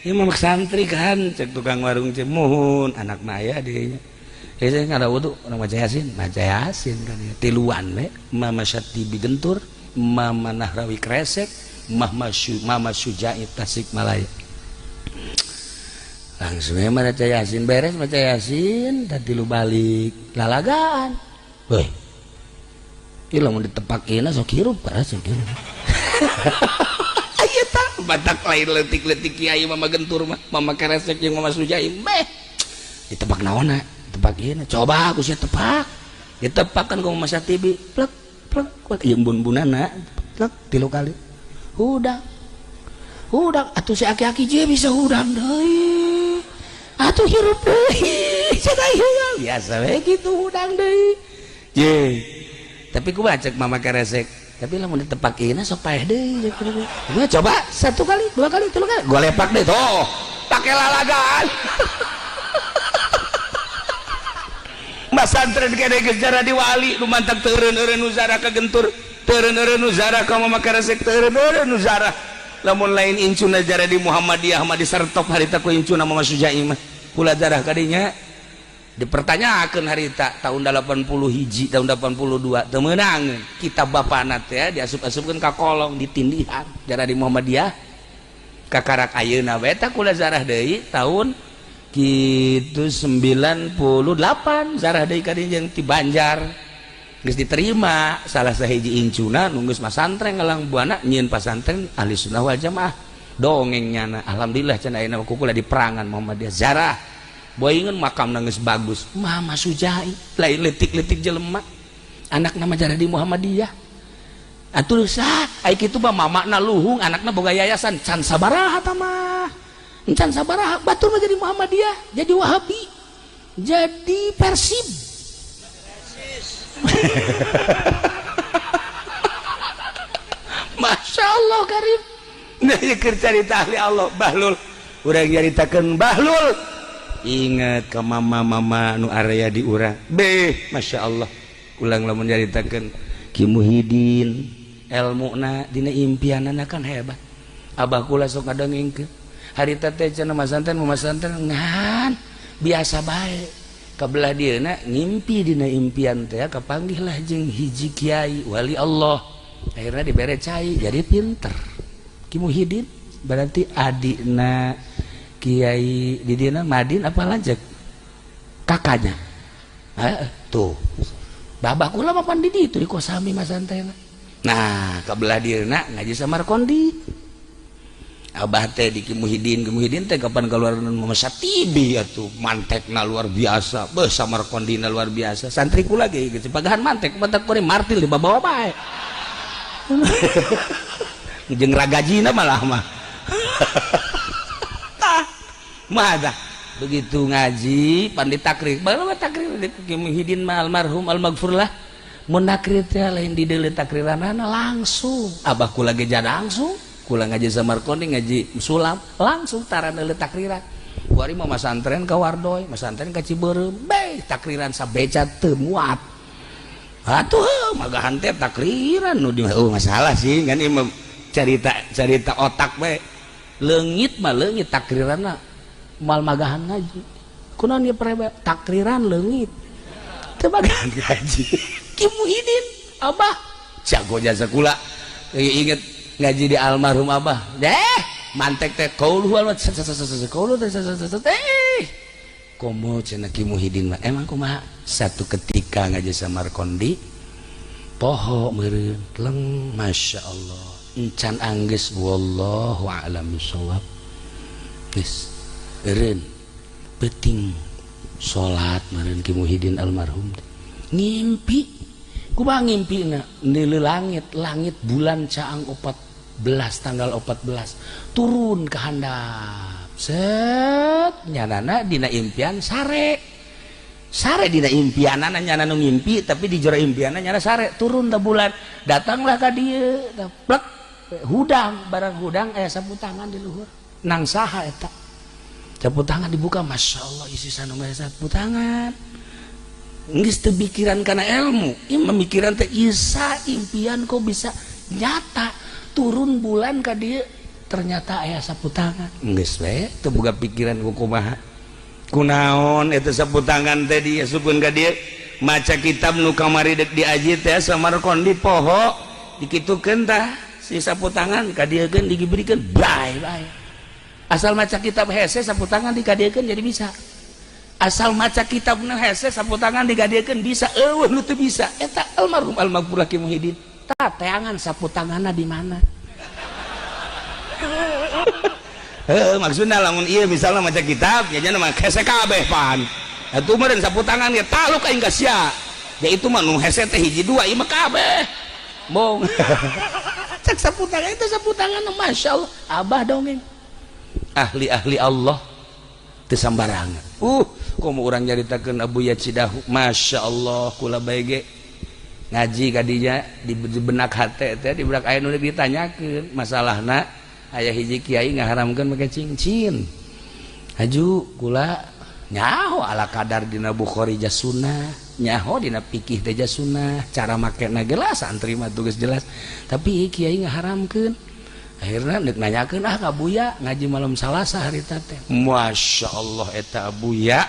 Ieu mah santri kan cek tukang warung cek muhun anak mah aya dinya. Geus ngada wudu urang maca Yasin kan ya. Tiluan we Mama Syatibi gentur, Mama Nahrawi kresek, Mama Sujai Tasikmalaya. Langsung aja maca Yasin beres maca Yasin tadi lu balik lalagaan. Woi. Ieu lamun ditepakeun sok hirup keras sok hirup. Aya tah batak lain leutik-leutik kiai Mama gentur mah, Mama kresek jeung Mama Sujai meh. Ditepak naonna? Tepak ieu coba aku sia tepak. Ditepak kan ku Mama Syatibi plek plek plek ieu embun-embunana plek tilu kali. Hudang. Hudang atuh si aki-aki je bisa hudang deui. Atuh hirup deui. Cenah hirup biasa we kitu hudang deui. Je. Tapi kumaha cek Mama keresek? Tapi lamun ditepakeunna sok paeh deui. Gua coba satu kali, dua kali, tilu kali. Gua lepak deui tuh. Pake lalagaan. Masantren kene geus jaradi wali nu mantak teu eureun-eureun nu zarah ka gentur. Teureun-eureun nu zarah ka Mama keresek, teureun-eureun nu zarah. Lamun lain incuna jaradi Muhammadiyah mah disertop harita ku incuna Mama Sujai mah. Kula zarah kadinya dipertanyakeun harita tahun 80 hiji, tahun 82 teu meunangeun. Kitab bapana teh diasup-asupkeun ka kolong ditindihan jaradi Muhammadiyah. Kakarak ayeuna we tah kula zarah deui tahun kitu 98 zarah deui kadinya jeung ti Banjar. Geus diterima salah sahiji incuna nu geus masantren ngalang buana nyieun pasantren ahli sunnah wal jamaah dongeng nyana alhamdulillah cenah ayeuna kukula di perangan Muhammadiyah zarah boingeun makamna geus bagus Mama Sujai lain leutik-leutik jelema anakna mah jaradi Muhammadiyah atuh sah ai kitu mah mamana luhung anakna boga yayasan can sabaraha tah mah can sabaraha batur mah jadi Muhammadiyah jadi Wahabi jadi Persib. Masya Allah karim. Nah ieu keur carita ahli Allah Bahlul. Urang nyaritakeun Bahlul. Ingat ka mama-mama nu area di urang. Beh, Masya Allah. Ulang lamun nyaritakeun Ki Muhidin elmuna dina impianana kan hebat. Abah kula sok ngadongengkeun. Harita teh cenah masantren ngan biasa bae. Kabelah dieuna ngimpi dina impian teh kapanggihlah jeung hiji kiai wali Allah akhirnya dibere cai jadi pinter Ki Muhidin berarti adikna kiai di dina Madin apa lanjut kakaknya tuh babah kula mah pan di ditu di Kosami masantren. Nah kabelah dieuna ngaji Samarkondi Abah teh di Ki Muhyiddin, Ki Muhyiddin teh kapan keluar masa tibi atuh mantekna luar biasa, beuh samarkondina luar biasa. Santri kula ge geus pagahan mantek, mantek kuring martil dibawa bae. Jeung ragajina malah mah. Tah, mah tah. Begitu ngaji pan ditakrir, bae takrir di Ki Muhyiddin mah almarhum almaghfurlah. Mun nakrir teh lain di deuleu takriranana langsung. Abah kula ge langsung. Kula ngaji Samarkondi ngaji sulam langsung tara neuleuh takriran. Kuari mah masantren ka Wardoy, masantren ka Cibeureum, bae takriran sabeca teu muat. Atuh magahan teh takriran nu di oh masalah sih kan ieu carita carita otak bae. Leungit mah leungit takriranna moal magahan ngaji. Kunaon ieu prebe takriran leungit. Teu magahan ngaji. Ki Muhyiddin abah jago jasa kula. Inget ngaji di almarhum abah deh mantek teh kauluh almat kauluh teh komo cenah Ki Muhyiddin mah emang kumaha satu ketika ngaji Samarkondi poho meureun leng Masya Allah encan anggeus wallahu a'lam bissawab geus eureun peuting salat meureun Ki Muhyiddin almarhum ngimpi kumaha ngimpina neuleuh langit langit bulan caang 14 tanggal 14 turun ke handap set nyanana dina impian sare sare dina impianana nyana nu ngimpi tapi di jero impianna nyana sare turun ta bulan datanglah ka dieu plek hudang barang hudang aya sapu tangan di luhur nang saha eta sapu tangan dibuka Masya Allah isi sanu sapu tangan geus teu pikiran kana ilmu ieu memikiran teh isa impian kok bisa nyata turun bulan ka dieu ternyata aya sapu tangan geus we teu boga pikiran ku kumaha kunaon eta sapu tangan teh diasupkeun ka dieu maca kitab nu kamari deuk diaji teh Samarkondi poho dikitukeun tah si sapu tangan ka dieukeun digibrikeun bae bae asal maca kitab hese sapu tangan dikadiekeun jadi bisa asal maca kitab nu hese sapu tangan digadiekeun bisa eueuh nu teu bisa eta almarhum almaghfurlah Ki Muhyiddin tah teangan sapu tanganna di mana heuh maksudna lamun ieu misalna maca kitab nya mah hese kabeh pan atuh meureun sapu tangan ge taluk aing ka sia ya itu mah nu hese teh hiji dua ieu mah kabeh bong cek sapu tangan itu sapu tangan masyaallah abah dongeng ahli-ahli Allah teu sambarangan komo urang nyaritakeun Abu Yacidahu Masya Allah kula bae ge ngaji kadinya di benak hate teh di benak aya nu ditanyakeun masalahna aya hiji kiai ngaharamkeun make cincin haju kula nyaho ala kadar dina Bukhari jasunah nyaho dina fikih teh jasunah cara makena geus santri mah tugas jelas tapi kiai ngaharamkeun akhirna deuk nanyakeun ah ka Buya ngaji malam Salasa harita teh Masya Allah eta Abuya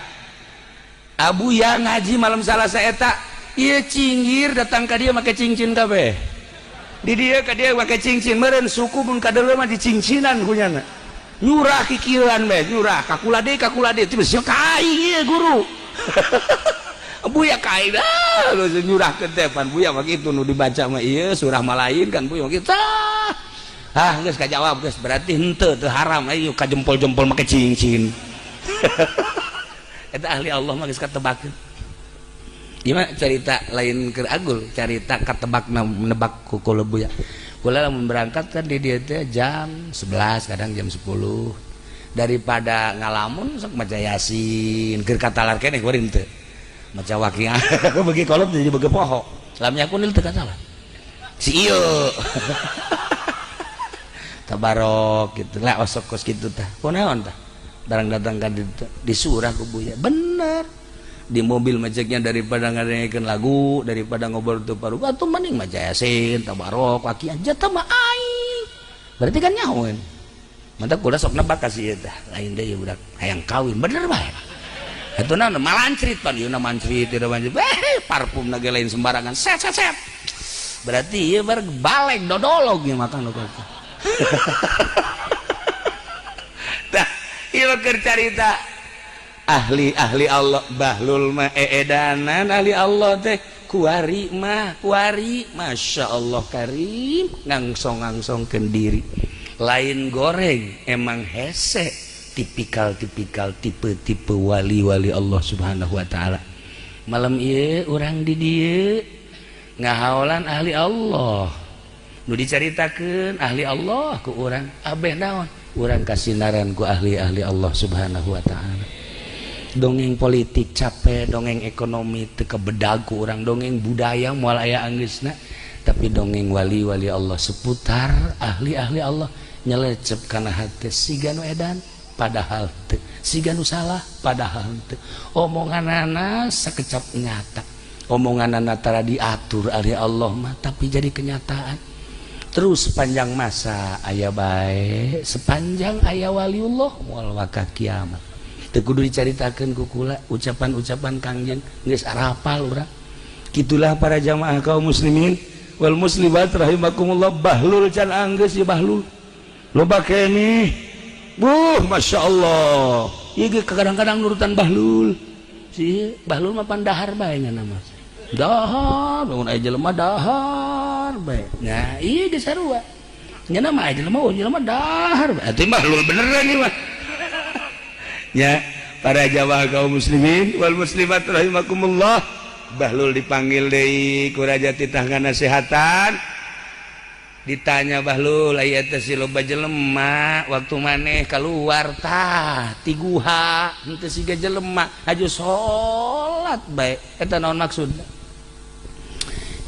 Abuya ngaji malam Salasa eta ieu cinggir datang ka dieu make cincin kabeh di dieu ka dieu make cincin meureun suku mun kadeuleu mah dicincinan kunyana nyurah kikieuan bae nyurah kakula deui teu sia ka aing ieu guru Buya ka aing dah nyurahkeun teh pan Buya mah kitu nu dibaca mah ieu surah malain kan Buya mah kitu ah geus kajawab geus berarti henteu teu haram ayo ka jempol-jempol make cincin eta ahli Allah mah geus katebakeun gimana cerita lain keur agul cerita katebak nebak ku Buya kula lamun berangkat kan di dieu teh jam 11 kadang jam 10 daripada ngalamun sok maca Yasin keur katalar keneh kuring teu maca waqiah beuki kolot jadi beuki poho lam yakunil teu katalar si ieu tabarok gitu lah osok kos gitu tah kunaon tah barang datang ka disurah ku Buya bener di mobil macetnya daripada ngadengekeun lagu daripada ngobrol teu paruh atuh mending maca Yasin tabarok waqiah jatah mah aing berarti kan nyahoeun mantap kula sok nebak ka si ieu tah lain deui budak hayang kawin bener bae atuh naon malancrit pan ieu na mancrit ieu mancrit parfum na ge lain sembarangan set set set berarti ieu bar baleng dodolog ieu makan nu tah ieu keur carita ahli-ahli Allah bahlul mah eedanan ahli Allah teh kuari mah kuari Masya Allah karim ngangsong-ngangsongkeun diri Lain goreng emang hese tipikal-tipikal tipe-tipe wali-wali Allah Subhanahu wa taala. Malam ieu urang di dieu ngahaolan ahli Allah. Nu dicaritakeun ahli Allah ku urang abeh naon? Urang kasinaran ku ahli-ahli Allah Subhanahu wa taala. Dongeng politik capek, dongeng ekonomi teu kebedag ku urang, dongeng budaya moal aya anggeusna, tapi dongeng wali-wali Allah seputar ahli-ahli Allah nyelecep kana hate siga nu edan padahal teu, siga nu salah padahal teu. Omonganana sakecap nyata, omonganana tara diatur ahli Allah mah tapi jadi kenyataan. Terus sepanjang masa aya bae, sepanjang aya waliullah moal waka kiamat. Teu kudu dicaritakeun ku kula ucapan-ucapan Kangjeng geus arapal urang. Kitulah para jamaah kaum muslimin wal muslimat rahimakumullah. Bahlul can anggeus ieu bahlul. Loba keneh. Buh, Masya Allah. Ieu ge kadang-kadang nurutan bahlul. Si bahlul mah pan dahar bae nya mah. Dahar, lamun aya jelema dahar bae. Nah, ieu ge sarua. Nya mah aya jelema, oh jelema dahar bae. Atuh bahlul beneran ieu mah. Ya, para jamaah kaum muslimin wal muslimat rahimakumullah. Bahlul dipanggil deui ku raja titah ngasehatan. Ditanya Bahlul, aya teh si loba jelema waktu maneh keluar tah ti guha henteu siga jelema haju salat bae. Eta naon maksudna?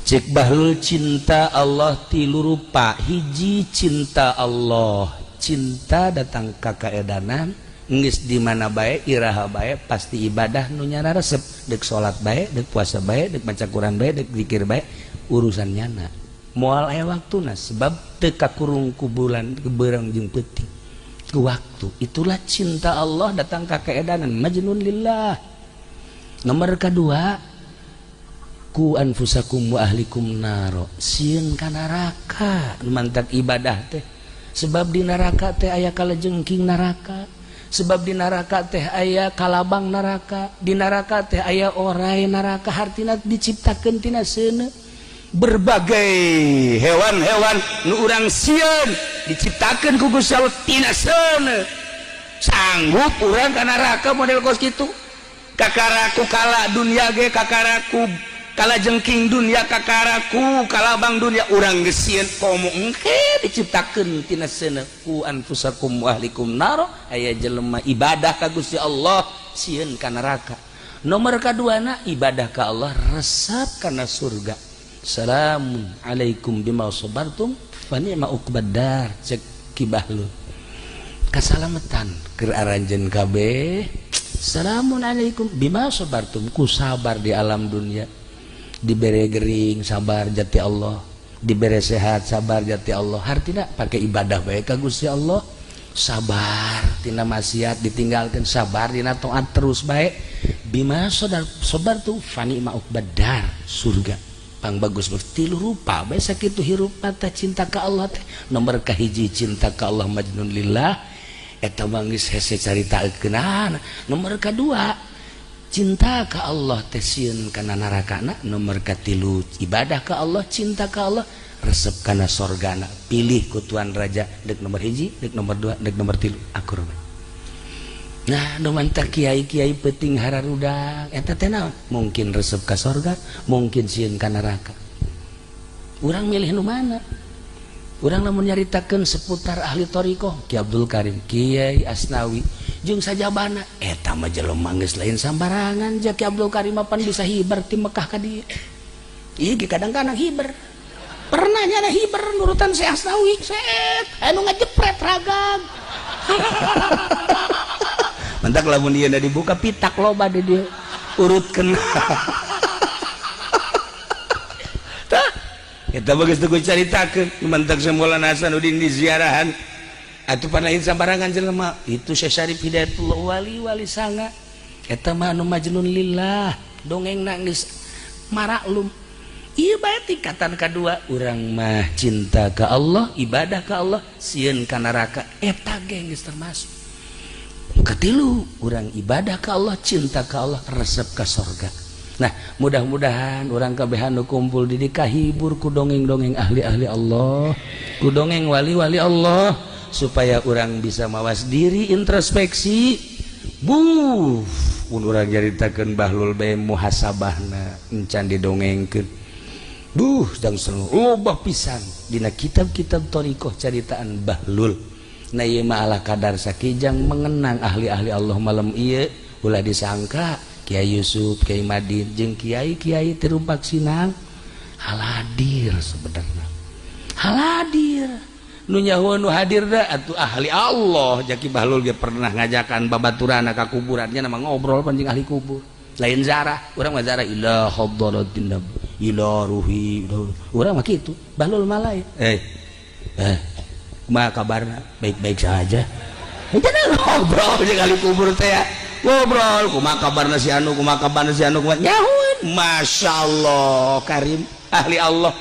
Cek Bahlul cinta Allah tilu rupa. Hiji cinta Allah, cinta datang ka kaedanan geus di mana bae iraha bae pasti ibadah nu nyana resep, deuk salat bae, deuk puasa bae, deuk maca Quran bae, deuk zikir bae, urusan nyana. Moal aya waktuna sebab teu kakurung ku bulan beurang jeung peuting. Ku waktu itulah cinta Allah datang ka kaedanan majnun lillah. Nomor kedua, ku anfusakum wa ahlikum naro, sieun ka neraka mantak ibadah teh. Sebab di neraka teh aya kalejengking neraka, sebab di neraka teh aya kalabang neraka, di neraka teh aya orai neraka, hartina diciptakeun tina seuneu. Berbagai hewan-hewan nu urang sieun diciptakeun ku Gusti Allah tina seuneu. Sanggup urang ka neraka model kos kitu? Kakaraku kala dunia ge, kakaraku kala jengking dunia, kakaraku kalabang dunia, urang geus sieun komo engke diciptakeun tina seuneu. Ku anfusakum wa ahlikum naro, aya jelema ibadah ka Gusti Allah sieun ka neraka. Nomor kaduana ibadah ka Allah resep kana surga. Salamun alaikum bima sabartum fa ni'ma uqbad dar. Cek Ki Bahlul kasalamatan keur aranjeun kabeh. Salamun alaikum bima sabartum, ku sabar di alam dunia, dibere gering sabar jati Allah, dibere sehat sabar jati Allah. Hartina pakai ibadah bae ka Gusti Allah, sabar tina maksiat ditinggalkan, sabar dina taat terus bae. Bima sabartum fa ni'ma uqbad dar, surga. Pang bagus tilu rupa bae sakitu hirup teh cinta ka Allah teh. Nomor kahiji cinta ka Allah majnun lillah, eta mah geus hese caritakeunana. Nomor kadua cinta ka Allah teh sieun kana narakana. Nomor katilu ibadah ka Allah, cinta ka Allah resep kana sorgana. Pilih ku tuan raja deuk nomor hiji, deuk nomor dua, deuk nomor tilu, akur bae. Nah, nu mantak kiai-kiai peuting hararudak eta teh naon? Mungkin resep ka sorga, mungkin sieun ka neraka. Urang milih nu mana? Urang lamun nyaritakeun seputar ahli thariqah, Ki Abdul Karim, Kiai Asnawi jeung sajabana, eta mah jelema geus lain sambarangan. Ja Ki Abdul Karim mah pan bisa hiber ti Mekah ka dieu. Ieu ge kadang-kadang hiber. Pernah nyana hiber nurutan si Asnawi, set anu ngajepret ragag. Mantak lamun ieu dibuka pitak loba di dieu urutkeun. Tah eta bagus teu caritakeun. Mantak Maulana Hasanuddin di ziarahan atuh pan lain sambarangan jelema. Itu Syekh Syarif Hidayatullah wali-wali sanga. Eta mah anu majnun lillah, dongengna geus maraklum. Ieu bae tingkatan kadua, urang mah cinta ka Allah, ibadah ka Allah, sieun ka neraka, eta ge geus termasuk. Katilu, urang ibadah ka Allah, cinta ka Allah, resep ka sorga. Nah, mudah-mudahan urang kabehan nu kumpul di dieu kahibur ku dongeng-dongeng ahli-ahli Allah, ku dongeng wali-wali Allah. supaya orang bisa mawas diri, introspeksi. Buh, mun urang nyaritakeun Bahlul bae muhasabahna encan didongengkeun. Duh, jang seru loba pisan dina kitab-kitab thariqah caritaan Bahlul. Nah ieu mah ala kadar sakijang mengenang ahli-ahli Allah malam ieu, ulah disangka Kiai Yusuf, Kiai Madin jeung kiai-kiai Terumpak Sinang hadir sebenarnya. Hadir nu nyaho nu hadir da atuh ahli Allah. Jaki Bahlul ge pernah ngajakan babaturana ka kuburannya, nama ngobrol pancing ahli kubur. Lain zarah, urang mah zarah ila hadratin nabi, ila ruhi, urang mah kitu. Bahlul mah lain. Kumaha kabarna? Baik-baik saja. Itu ngobrol jeung ahli kubur teh ya. Ngobrol kumaha kabarna si anu, kumaha kabarna si anu, kumaha nyahueun. Masyaallah karim ahli Allah.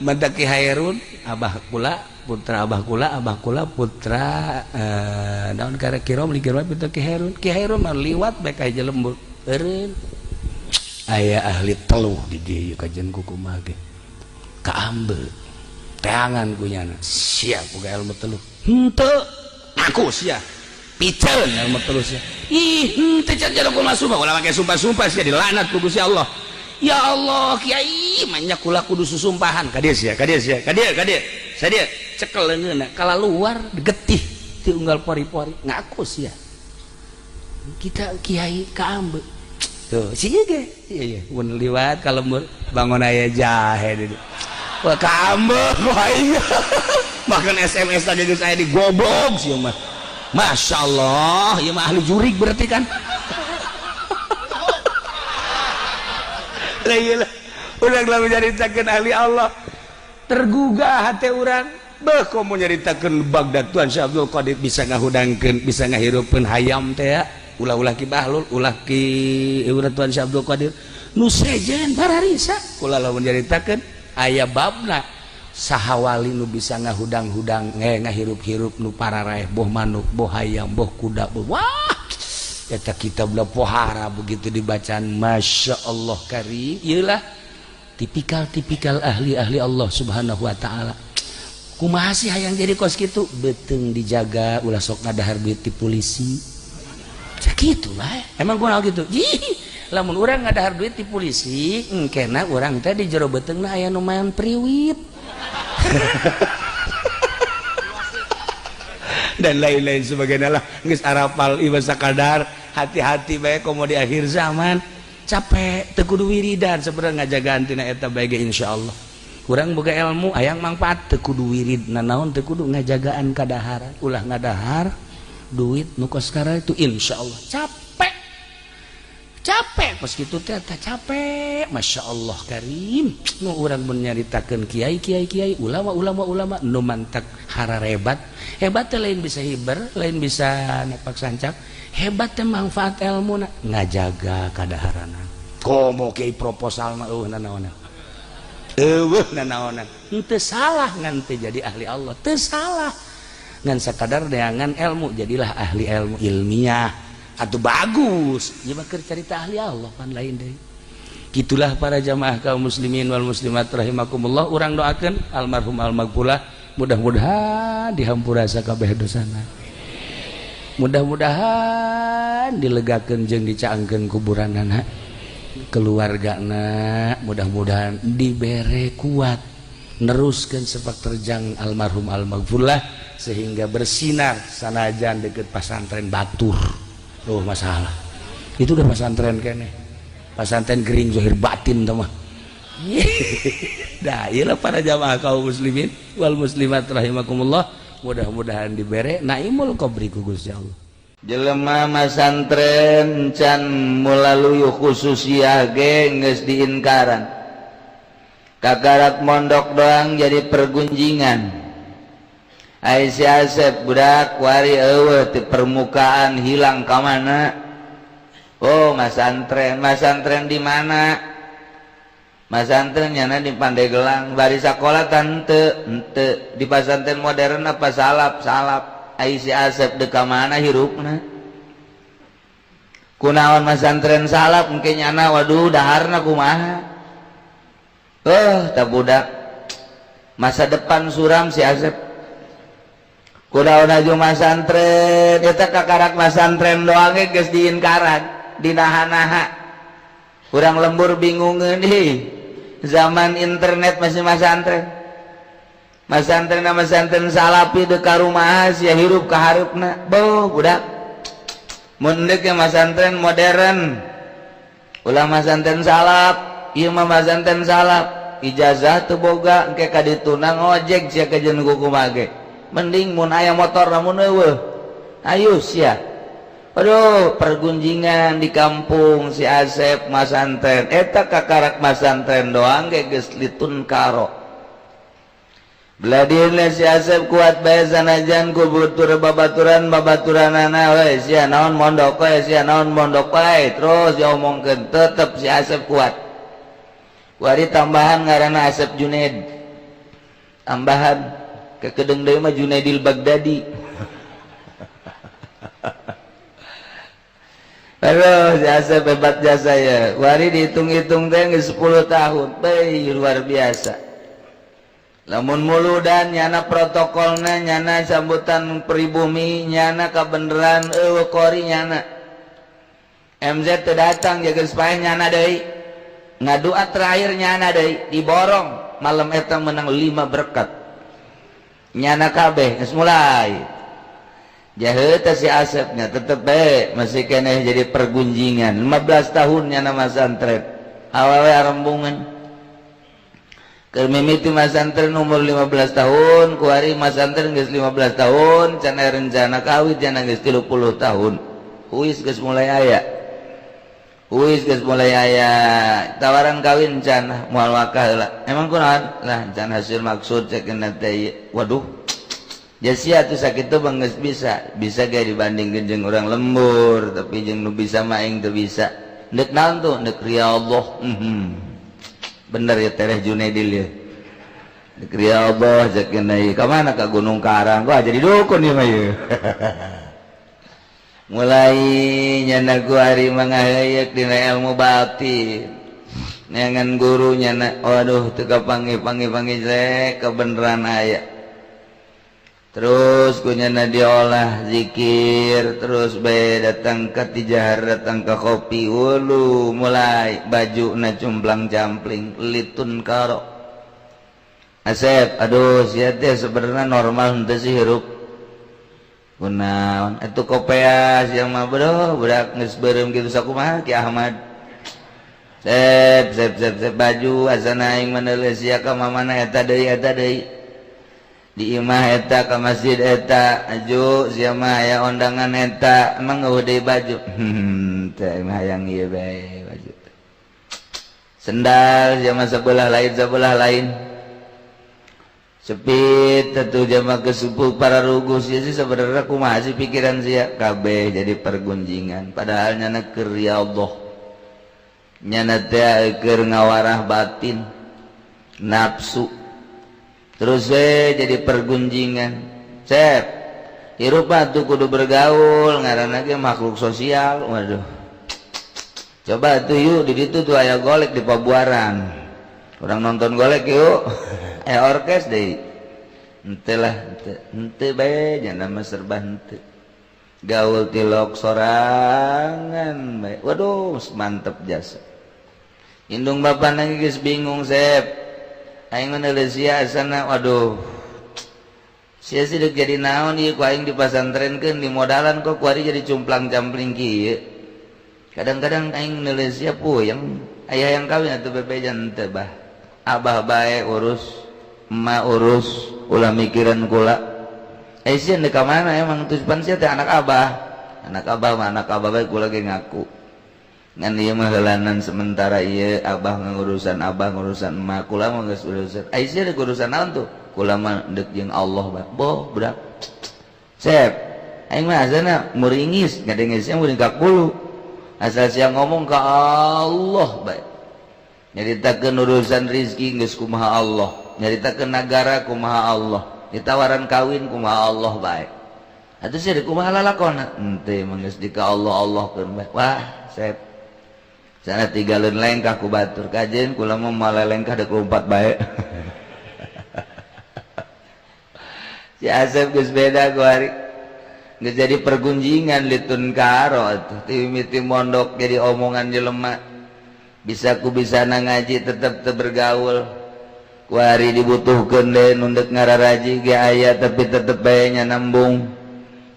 Mandaki Hairun abah kula putra abah kula, abah kula putra naon kare kirom li kirom putra Ki Hairun. Ki Hairun mah liwat bae ka hiji lembur. Eureun aya ahli teluh di dieu kajian ku kumaha ge. Kaambe teangan ku nyana. Sia boga ilmu teluh. Henteu aku sia. Piceun ilmu teluh sia. Ih henteu can jaluk kumaha sumpah, ulah make sumpah-sumpah sia dilaknat ku Gusti Allah. Ya Allah kiai manya kula kudu susumpahan ka dieu sia, ka dieu sia, ka dieu, ka dieu. Sadia cekel leungeunna kala luar getih ti unggal pori-pori ngaku sia. Kita kiai kaambe. Tuh si ieu ge, ieu mun liwat ka lembur bangun aya jahe di dieu. Wah kaambe ku aing. Bahkan SMS tadi geus aya di goblok sia mah. Masyaallah, ieu mah ahli jurig berarti kan. Lah iyalah, urang lamun nyaritakeun ahli Allah tergugah hati urang. Beuh komo nyaritakeun Baghdad Tuan Syekh Abdul Qadir bisa ngahudangkeun, bisa ngahirupkeun hayam teh ya. Ulah-ulah Ki Bahlul, ulah Ki urang Tuan Syekh Abdul Qadir nu sejen pararisa. Kula lamun nyaritakeun aya babna saha wali nu bisa ngahudang-hudang ngahirup-hirup nu pararaeh boh manuk, boh hayam, boh kuda, boh wah eta kitabna pohara begitu dibacaan Masya Allah karim. Iyalah tipikal-tipikal ahli-ahli Allah subhanahu wa ta'ala. Kumaha sih hayang jadi kos kitu, beuteung dijaga ulah sok ngadahar duit ti polisi. Sakitu bae. Emang kunaon kitu? Ih, lamun urang ngadahar duit ti polisi, engkena urang teh di jero beuteungna aya nu maen priwit. Dan lain-lain sebagainya lah. Geus arapal ieu sakadar, hati-hati bae komo di akhir zaman. Capek teu kudu wiridan sebenarnya ngajagaan tina eta bae ge insyaallah. Urang boga ilmu hayang mangfaat teu kudu wirid nanaon, teu kudu ngajagaan kadaharan, ulah ngadahar duit nu kos kara itu insyaallah. Capek. Capek kos kitu teh tah capek. Masyaallah karim. Nu urang mun nyaritakeun kiai-kiai kiai, ulama-ulama ulama nu mantak hararebat. Hebat teh lain bisa hiber, lain bisa napak sancak. Hebat teh manfaat ilmuna ngajaga kadaharana. Komo kiai proposalna eueuh nanaonan. Eueuh nanaonan. Henteu salah ngan teu jadi ahli Allah, teu salah. Ngan sakadar neangan ilmu jadilah ahli ilmu ilmiah. Atuh bagus. Ieu mah keur carita ahli Allah pan lain deui. Gitulah para jamaah kaum muslimin wal muslimat rahimakumullah. Urang doakeun almarhum almaghfurlah mudah-mudahan dihampura sakabeh dosana. Mudah-mudahan dilegakeun jeung dicaangkeun kuburanana. Keluargana mudah-mudahan dibere kuat neruskeun sepak terjang almarhum almaghfurlah sehingga bersinar sanajan deket pasantren batur. Oh masalah itu udah pasantren kene, pasantren gering zahir batin teh mah. Dah iyalah para jamaah kaum muslimin wal muslimat rahimakumullah, mudah-mudahan dibere naimul qabri ku Gusti Allah. Jelema masantren can melalui khususiyah ge geus diinkaran. Kakarak mondok doang jadi pergunjingan. Ai si Asep budak wari eueuh di permukaan hilang ka mana? Oh, masantren, masantren di mana? Masantren nyana di Pandeglang, bari sakola tante, henteu di pasantren modern apa salap, salap. Ai si Asep deka mana hirupna? Kunaon masantren salap mungkin nyana waduh daharna kumaha? Oh, tak budak. Masa depan suram si Asep. Kunaon aju masantren eta kakarak masantren doang ge geus diinkaran, dinaha-naha. Kurang lembur bingungeun ih. Zaman internet masih masantren. Masantren masantren salapi deuk ka rumah sia hirup ka hareupna. Beuh budak. Mun deuk ge masantren modern. Ulah masantren salap, ieu mah masantren salap. Ijazah teu boga engke ka dituna ngojek sia kajeun kumaha ge. Mending mun aya motor namun eueuh. Ayo sia. Aduh, pergunjingan di kampung si Asep masantren. Eta kakarak masantren doang ge geus litun karo. Beladieuna si Asep kuat bae sanajan ku butur babaturan babaturanana we sia naon mondok we sia naon mondok wae terus diomongkeun tetep si Asep kuat. Wari tambahan ngaranna Asep Junaid. Tambahan kekedeng deui mah Junaidil Baghdadi. Aduh, si Asep hebat jasa ya. Wari dihitung-hitung teh geus 10 tahun. Beuh, luar biasa. Lamun muludan nyana protokolna, nyana sambutan pribumi, nyana kabeneran eueuh kori nyana. MZ teu datang jaga supaya nyana deui. Ngadua terakhir nyana deui diborong malam eta menang 5 berkat. Nyana kabeh geus mulai jahe teh si Asepnya tetep bae masih keneh jadi pergunjingan 15 tahun nyana masantren awewe arembungan keur mimiti masantren umur 15 tahun kuari masantren geus 15 tahun can aya rencana kawin cenah geus 30 tahun huis geus mulai aya huis geus mulai aya tawaran kawin can moal wakah heula emang kunaon lah can hasil maksud cekeun teh waduh jasia tuh sakitu bang geus bisa bisa ge dibandingkeun jeung urang lembur tapi jeung nu bisa mah aing teu bisa deuk naon tuh deuk ria Allah bener ya Tereh Junaidil ya deuk ria Allah cekeun deui ka mana ka Gunung Karang gua jadi dukun ieu mah ieu. Mulai nyana ku ari mangaheuyeuk dina ilmu batin neangan guru nyana waduh teu kapanggih-panggih-panggih jelek kebeneran aya terus ku nyana diolah zikir terus bae datang ka tijahar datang ka kopi wulu mulai baju na cumplang campling litun karo Asep aduh sia teh sebenarnya normal henteu sih hirup kunaon atuh kopeas yang mah bro budak geus beureum kitu sakumaha Ki Ahmad sep sep sep sep baju asana aing meuneuleus sia ka mamana eta deui di imah eta ka masjid eta aju sia mah aya ondangan eta emang eueuh deui baju teh mah hayang ieu bae baju sendal sia mah sebelah lain sepit tentu jama kesupu para rugus ya sih sebenarnya kumaha sih pikiran sia kabeh jadi pergunjingan padahal nyana keur ya Allah nyana teh keur ngawarah batin nafsu terus we jadi pergunjingan sep hirup tuh kudu bergaul ngaranna ge makhluk sosial waduh coba tuh yuk di ditu tuh aya golek di Pabuaran orang nonton golek yuk orkes deui henteu lah henteu bae nya mah serba henteu gaul tilok sorangan bae waduh mantep jasa indung bapana geus bingung sep aing meuneuleus sia asana waduh sia sih deuk jadi naon ieu ku aing dipasantrenkeun dimodalan kok kuari jadi cumplang-campling kieu kadang-kadang aing meuneuleus sia puyeng aya yang kawin atuh bebeja henteu bah abah bae urus emak urus ulah mikiran kula eh sia deuk ka mana emang tuh pan sia teh anak abah mah anak abah bae kula ge ngaku ngan ieu mah heulanan sementara ieu abah ngurusan abah ngurusan emak kula mah geus urusan ai sia deuk urusan naon tuh kula mah deuk jeung Allah bah boh budak sep aing mah asana muringis ngadenge sia muring ka kulu asal sia ngomong ka Allah bae nyaritakeun urusan rizki geus kumaha Allah nyaritakeun nagara kumaha Allah ditawaran kawin kumaha Allah bae atuh sia kumaha lalakona henteu mah geus di ka Allah Allah keun bae wah sep sana tigaleun lengkah ku batur kajeun kula mah malelengkah deuk lompat bae. Si Asep geus beda kuari. Geus jadi pergunjingan litun karo atuh. Ti mimiti mondok jadi omongan jelema. Bisa ku bisa na ngaji tetep teu bergaul. Kuari dibutuhkeun deui nu deuk ngararaji ge aya tapi tetep bae nya nambung.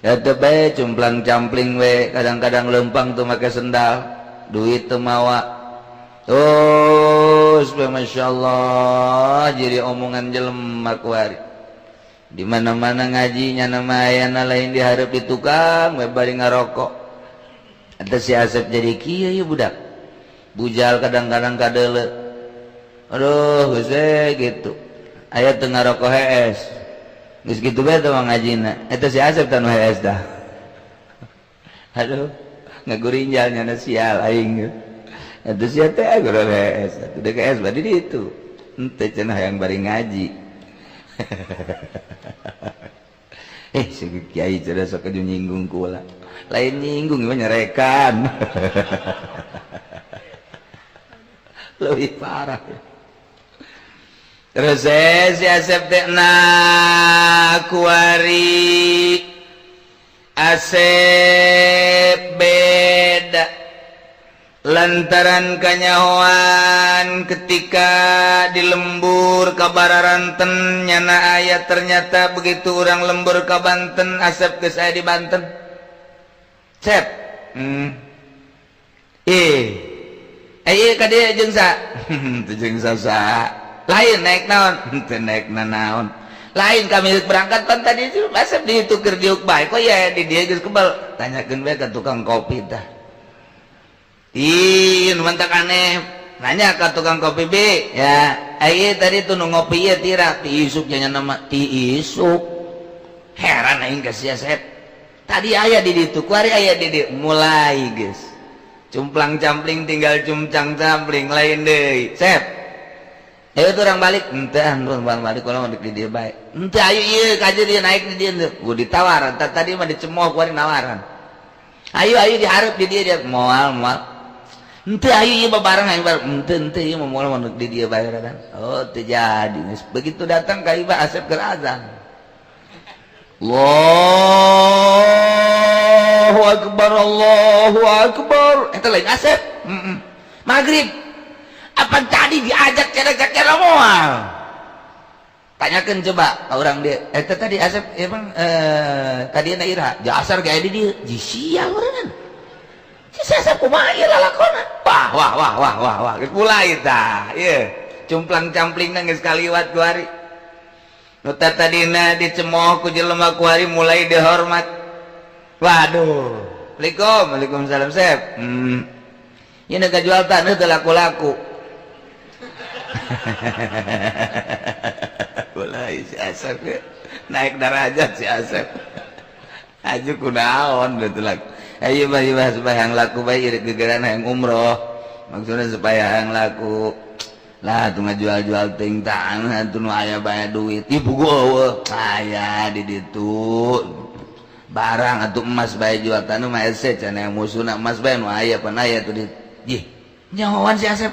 Tetep bae cumplang-campling we, kadang-kadang lempang teu make sendal, duit teu mawa. Terus Masya Allah jadi omongan jelema kuari. Di mana-mana ngajinya nama ayana lain diharap di tukang we bari ngarokok. Eta si Asep jadi kieu ieu budak. Bujal kadang-kadang kadeuleu. Aduh geus we gitu. Aya teu ngarokok hees. Geus kitu bae teh ngajina. Eta si Asep teh nu hees dah. Aduh, ngagurinjal nya sial aing. Itu sia teh guru hees. Atuh deuk hees bari di ditu. Henteu cenah hayang bari ngaji. Si kiai cenah sok nyinggung kula. Lain nyinggung mah nyerekan. Lebih parah. Terus si Asep teh na kuari Asep beda lantaran kanyahoan ketika di lembur kabararanten nyana aya ternyata begitu orang lembur ka Banten Asep geus aya di Banten. Sep. Eh ka dieu jeung sa? Teu jeung sa. Lain naik naon? Teu naik naon. Lain kami berangkat pan tadi Asep ditukar diuk bae kok ya di dieu geus kebal. Tanyakeun bae ka tukang kopi tah. Ih, nu mantak aneh. Nanya ka tukang kopi B, ya. Ai tadi tuh nu ngopi ieu tira ti isuk nya nama ti isuk. Heran aing ka si Asep. Tadi aya di ditu, kuari aya di dieu. Mulai geus. Cumplang-campling tinggal cumplang-campling lain deui. Sep. Ayo tuh orang balik, henteu ah balik kalau di dieu bae. Henteu ayo ieu ka dieu naik di dieu henteu. Gua ditawaran, tadi mah dicemooh kuari nawaran. Ayo ayo diharap di dieu dia moal moal. Henteu ayo ieu babareng aing bareng. Henteu henteu ieu mah moal moal di dieu bae kan. Oh teu jadi. Begitu datang ka ieu Asep keur azan. Allahu akbar Allahu akbar. Eta lain Asep. Maghrib. Apa tadi diajak cara-cara moal? Tanyakan coba ke orang dia. Eta tadi Asep emang tadi na ira. Jasar gaya di dieu. Ji sial urang. Si Asep kumaha ieu lalakona? Wah wah wah wah wah wah. Geus mulai tah. Ieu cumplang-camplingna geus kaliwat kuari. Nu tadina dicemooh ku jelema kuari mulai dihormat. Waduh. Assalamualaikum. Waalaikumsalam Sep. Ieu nu jual taneuh teu laku-laku. Mulai si Asep ya. Naik derajat si Asep. Aju kunaon betul laku. Ayo bah bah supaya yang laku bae ieu gegeran hayang umroh. Maksudnya supaya yang laku. Lah tuh ngajual-jual ting tanah tuh nu aya bae duit. Ibu gua eueuh aya di ditu. Barang atuh emas bae jual tanah mah hese cenah yang musuhna emas bae nu aya pan aya tuh di. Jih, nyahoan si Asep.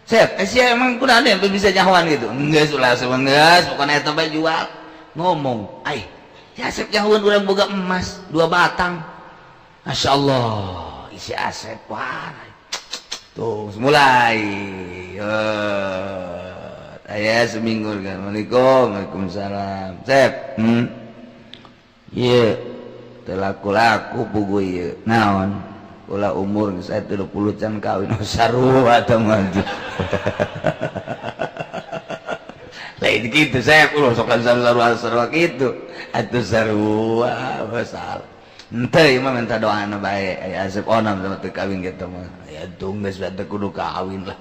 Sep, sia emang kunaon yang bisa nyahoan gitu? Enggak ulah geus, pokona eta bae jual. Ngomong, ai, si Asep nyahoan urang boga emas 2 batang. Masya Allah, isi Asep wah. Tuh, mulai. Aya seminggu kan. Assalamualaikum, waalaikumsalam. Sep, Ieu teu laku-laku pugu ieu. Naon? Kula umur saya 30 can kawin sarua teh mah. Lain kitu saya ulah sok sarua sarua kitu. Atuh sarua masalah. Henteu ieu mah minta doana bae. Aya Asep onam sama teu kawin kitu mah. Aya tunggu geus teu kudu kawin lah.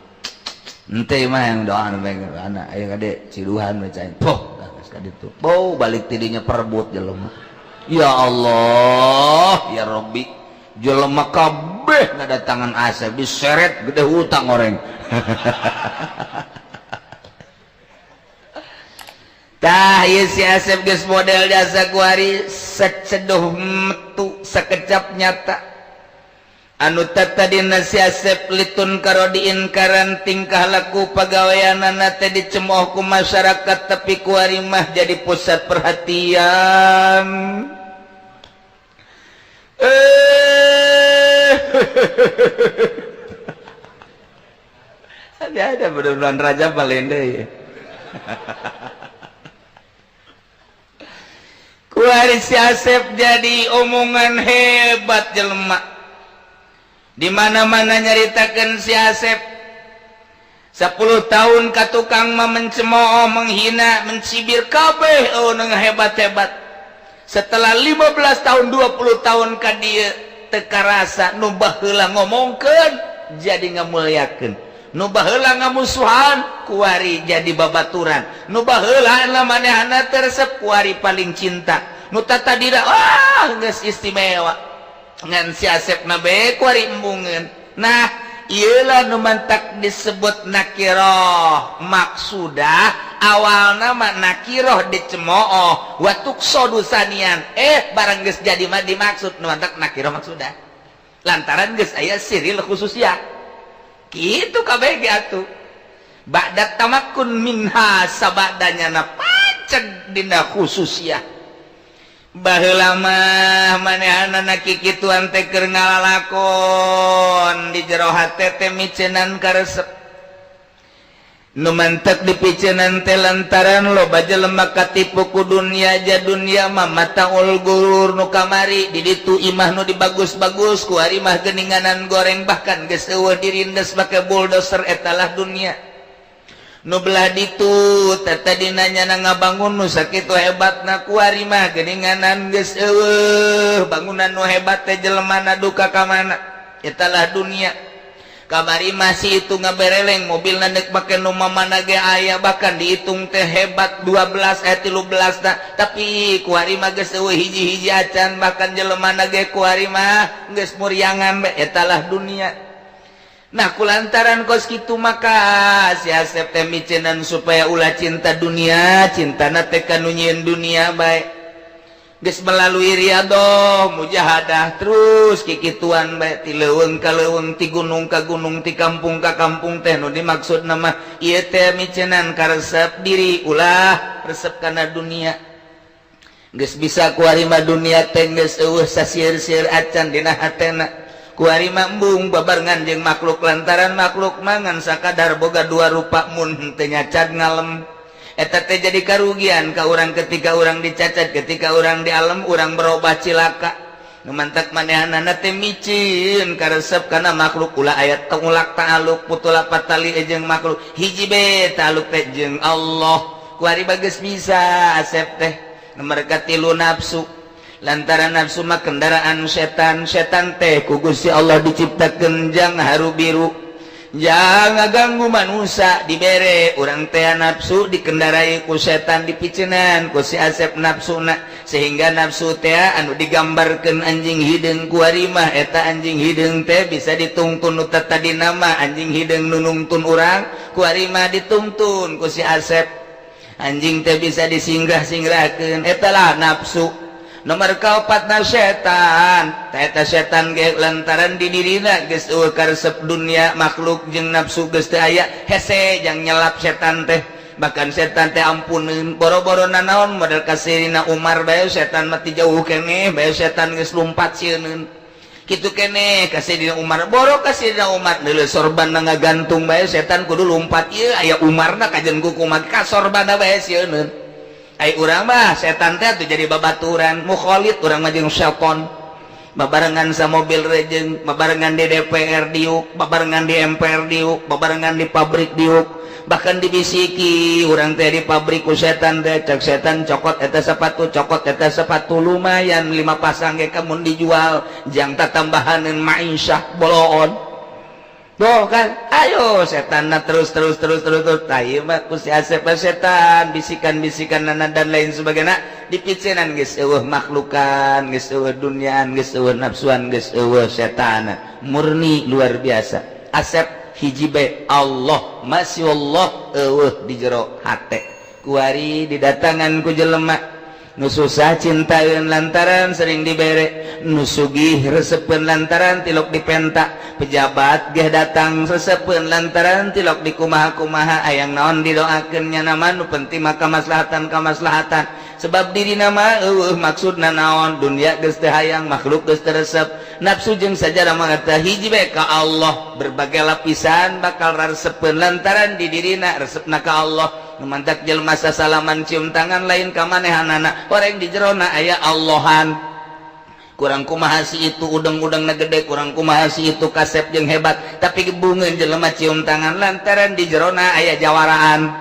Henteu ieu mah yang doana bae anak aya kade ciduhan we cai. Poh, geus ka ditu. Poh balik ti dinya perebut jelema. Ya Allah, ya Rabbi. Jelema kabeh ngadatangan Asep diseret gede hutang orang. Tah ieu si Asep geus model jasa kuari seceduh metu sekecap nyata. Anu tadina si Asep litun karo diinkaran, tingkah laku pagaweanana teh dicemooh ku masyarakat, tapi kuari mah jadi pusat perhatian. Ada ada bulan Rajab palende ya. Kuari si Asep jadi omongan hebat, jelema di mana-mana nyaritakeun si Asep. 10 tahun ka tukang mah mencemooh, menghina, mencibir kabeh. Oh, nang hebat-hebat. Setelah 15 tahun, 20 tahun ka dieu teu karasa, nu baheula ngomongkeun jadi ngamuliakeun, nu baheula ngamusuhan kuari jadi babaturan, nu baheula manehna teu resep kuari paling cinta, nu tatadina wah geus istimewa, ngan si Asep na bae kuari embungeun. Nah, ieulah nu mantak disebut nakiroh maksudah. Awalna mah nakiroh dicemooh wa tuqsadu tsaniyan, barang geus jadi mah dimaksud, nu mantak nakiroh maksudah lantaran geus aya siril khususiyah kitu kabeh ge atuh. Ba'da tamakkun minha, sabadanya na paceg dina khususiyah. Baheula mah manehanana kikituan teh keur ngalalakon di jero hate teh miceunan karesep. Nu mantek dipiceunan teh lantaran loba jelema katipu ku dunia aja. Dunia mah mataul gurur. Nu kamari di ditu imah nu dibagus-bagus, kuari mah geninganan goreng, bahkan geus eueuh, dirindes make bulldozer. Etalah dunia. Nu belah ditu tadi nanya na ngabangun nu sakitu hebatna, kuari mah geninganan geus eueuh bangunan nu hebat teh, jelemana duka ka mana. Etalah dunia. Kamari masih itu ngabereleng mobil dek make nu mana ge aya, bahkan dihitung teh hebat 12 13 nah, tapi kuari mah geus eueuh hiji-hiji acan, bahkan jelemana ge kuari mah geus muriangan bae. Etalah dunia. Nah, kulantaran kos kitu maka si Asep teh miceunan supaya ulah cinta dunia, cintana teh ka nu nyieun dunia bae. Geus melalui riadoh, mujahadah, terus kikituan bae ti leuweung ka leuweung, ti gunung ka gunung, ti kampung ka kampung teh. Nu dimaksud nama ieu teh miceunan karesep diri ulah resep kana dunia. Geus bisa kuari mah dunia teh geus eueuh sasieur-sieur acan dina hatena. Kuari mah embung babarengan jeung makhluk, lantaran makhluk mangan sakadar boga dua rupa, mun teu nyacat ngalem. Eta teh jadi karugian ka urang ketika urang dicacat, ketika urang di alam urang berubah cilaka. Nu mantak manehanana teh micin karesep kana makhluk ulah aya tengulak ta'aluk putula patali jeung makhluk, hiji be ta'aluk teh jeung Allah. Kuari bagus bisa Asep teh mereka tilu nafsu, lantaran nafsu mah kendaraan setan. Setan teh ku Gusti Allah diciptakeun jang haru biru, jangan ganggu manusia. Dibere urang teh nafsu, dikendarai ku setan, dipicenan ku si Asep nafsuna, sehingga nafsu teh anu digambarkeun anjing hideung. Kuari mah eta anjing hideung teh bisa ditungtun. Nu tadi nama anjing hideung nu nungtun urang, kuari mah ditungtun ku si Asep. Anjing teh bisa disinggah-singgahkeun. Etalah nafsu. Nomor kaopatna setan. Eta setan ge lantaran di dirina geus eueuh karesep dunia, makhluk jeung nafsu geus teu aya, hese jang nyelap setan teh. Bahkan setan teh ampuneun, boro-boro nanaon, model kasirina Umar bae setan mah jauh keneh bae setan geus lumpat sieuneun kitu keneh. Kasirina Umar, boro kasirina Umar, neuleuh sorban ngagantung bae setan kudu lumpat. Ieu aya Umarna kajen ku kumaha ka sorbanna bae sieuneun. Ai urang mah setan teh atuh jadi babaturan mukholid. Urang mah jeung setan babarengan sa mobil rejeng, babarengan di DPR diuk, babarengan di MPR diuk, babarengan di pabrik diuk. Bahkan dibisiki urang teh di pabrik ku setan teh. Cek setan, "Cokot eta sepatu, cokot eta sepatu, lumayan lima pasang ge kamun dijual jang tatambahaneun ma'isyah boloon." Tuh kan, ayo setan nah, terus terus terus terus terus. Tah ieu mah ku si Asep setan bisikan-bisikan nana dan lain sebagainya dipicenan, geus eueuh makhlukan, geus eueuh duniaan, geus eueuh nafsuan, geus eueuh setan, murni luar biasa. Asep hiji bae, Allah, masya Allah, eueuh di jero hate. Kuari didatangan ku jelema. Nu susah cintaeun lantaran sering dibere, nu sugih resepeun lantaran tilok dipenta, pejabat geh datang resepeun lantaran tilok dikumaha-kumaha, ayang naon didoakeun. Nya nama nu penting mah kamaslahatan, kamaslahatan, sebab diri nama eueuh maksudna naon. Dunia geus teu hayang, makhluk geus teu resep, nafsu jeung sajarah mah teu, hiji bae ka Allah. Berbagai lapisan bakal resepeun lantaran di dirina resepna ka Allah. Nu mantak jelema sasalaman, cium tangan, lain ka manehanana, orang di jerona aya Allahan. Kurang kumaha si itu udeng-udeng gede, kurang kumaha si itu kasep jeung hebat, tapi gebungeun jelema cium tangan lantaran di jerona aya jawaraan.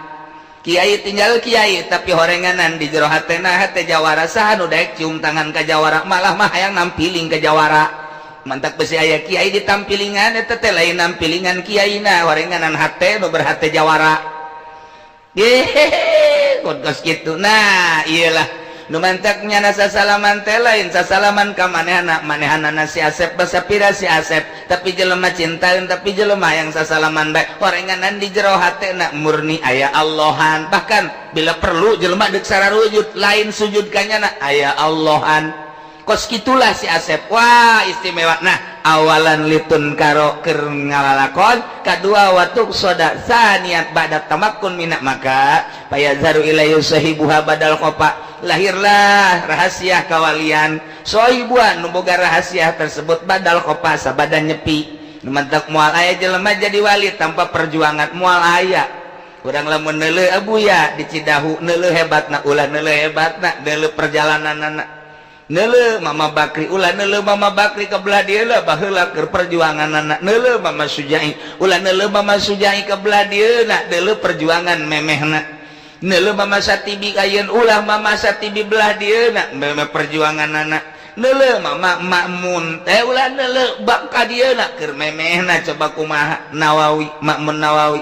Kiai tinggal kiai, tapi horenganan di jero hatena hate jawara. Saha nu daek cium tangan ka jawara? Malah mah hayang nampiling ke jawara. Mantak besi aya kiai ditampilingan, eta teh lain nampilingan kiaina, horenganan hate nu berhate jawara. Hehehe, kos gitu. Nah, iyalah nu mantaknya nasa salaman teh lain sasalaman ka manehana, manehanana si Asep, basapira si Asep, tapi jelema cintaeun, tapi jelema yang sasalaman bae horenganan di jero hatena murni aya Allahan. Bahkan bila perlu jelema deuk sararujud, lain sujud kanyana, aya Allahan. Kos gitulah si Asep. Wah, istimewa. Nah, awalan litun karo keur ngalalakon, kadua watuk soda saniat ba'da tamakkun minak, maka payazharu ilaihi sahibuha badal khofa, lahirlah rahasia kawalian sohibuan nu boga rahasia tersebut badal khofa, sabada nyepi. Nu mantak moal aya jelema jadi wali tanpa perjuangan, moal aya. Urang lamun neuleuh Abuya di Cidahu, neuleuh hebatna, ulah neuleuh hebatna, neuleuh perjalananana. Neuleuh Mama Bakri, ulah neuleuh Mama Bakri ke belah dieu lah, baheula keur perjuanganana. Neuleuh Mama Sujai, ulah neuleuh Mama Sujai ke belah dieu na, neuleuh perjuangan memehna. Neuleuh Mama Satibi ayeun, ulah Mama Satibi belah dieu na, memeh perjuanganana. Neuleuh Mama Makmun teh, ulah neuleuh bak ka dieu na, keur memehna. Coba kumaha Nawawi, Makmun Nawawi,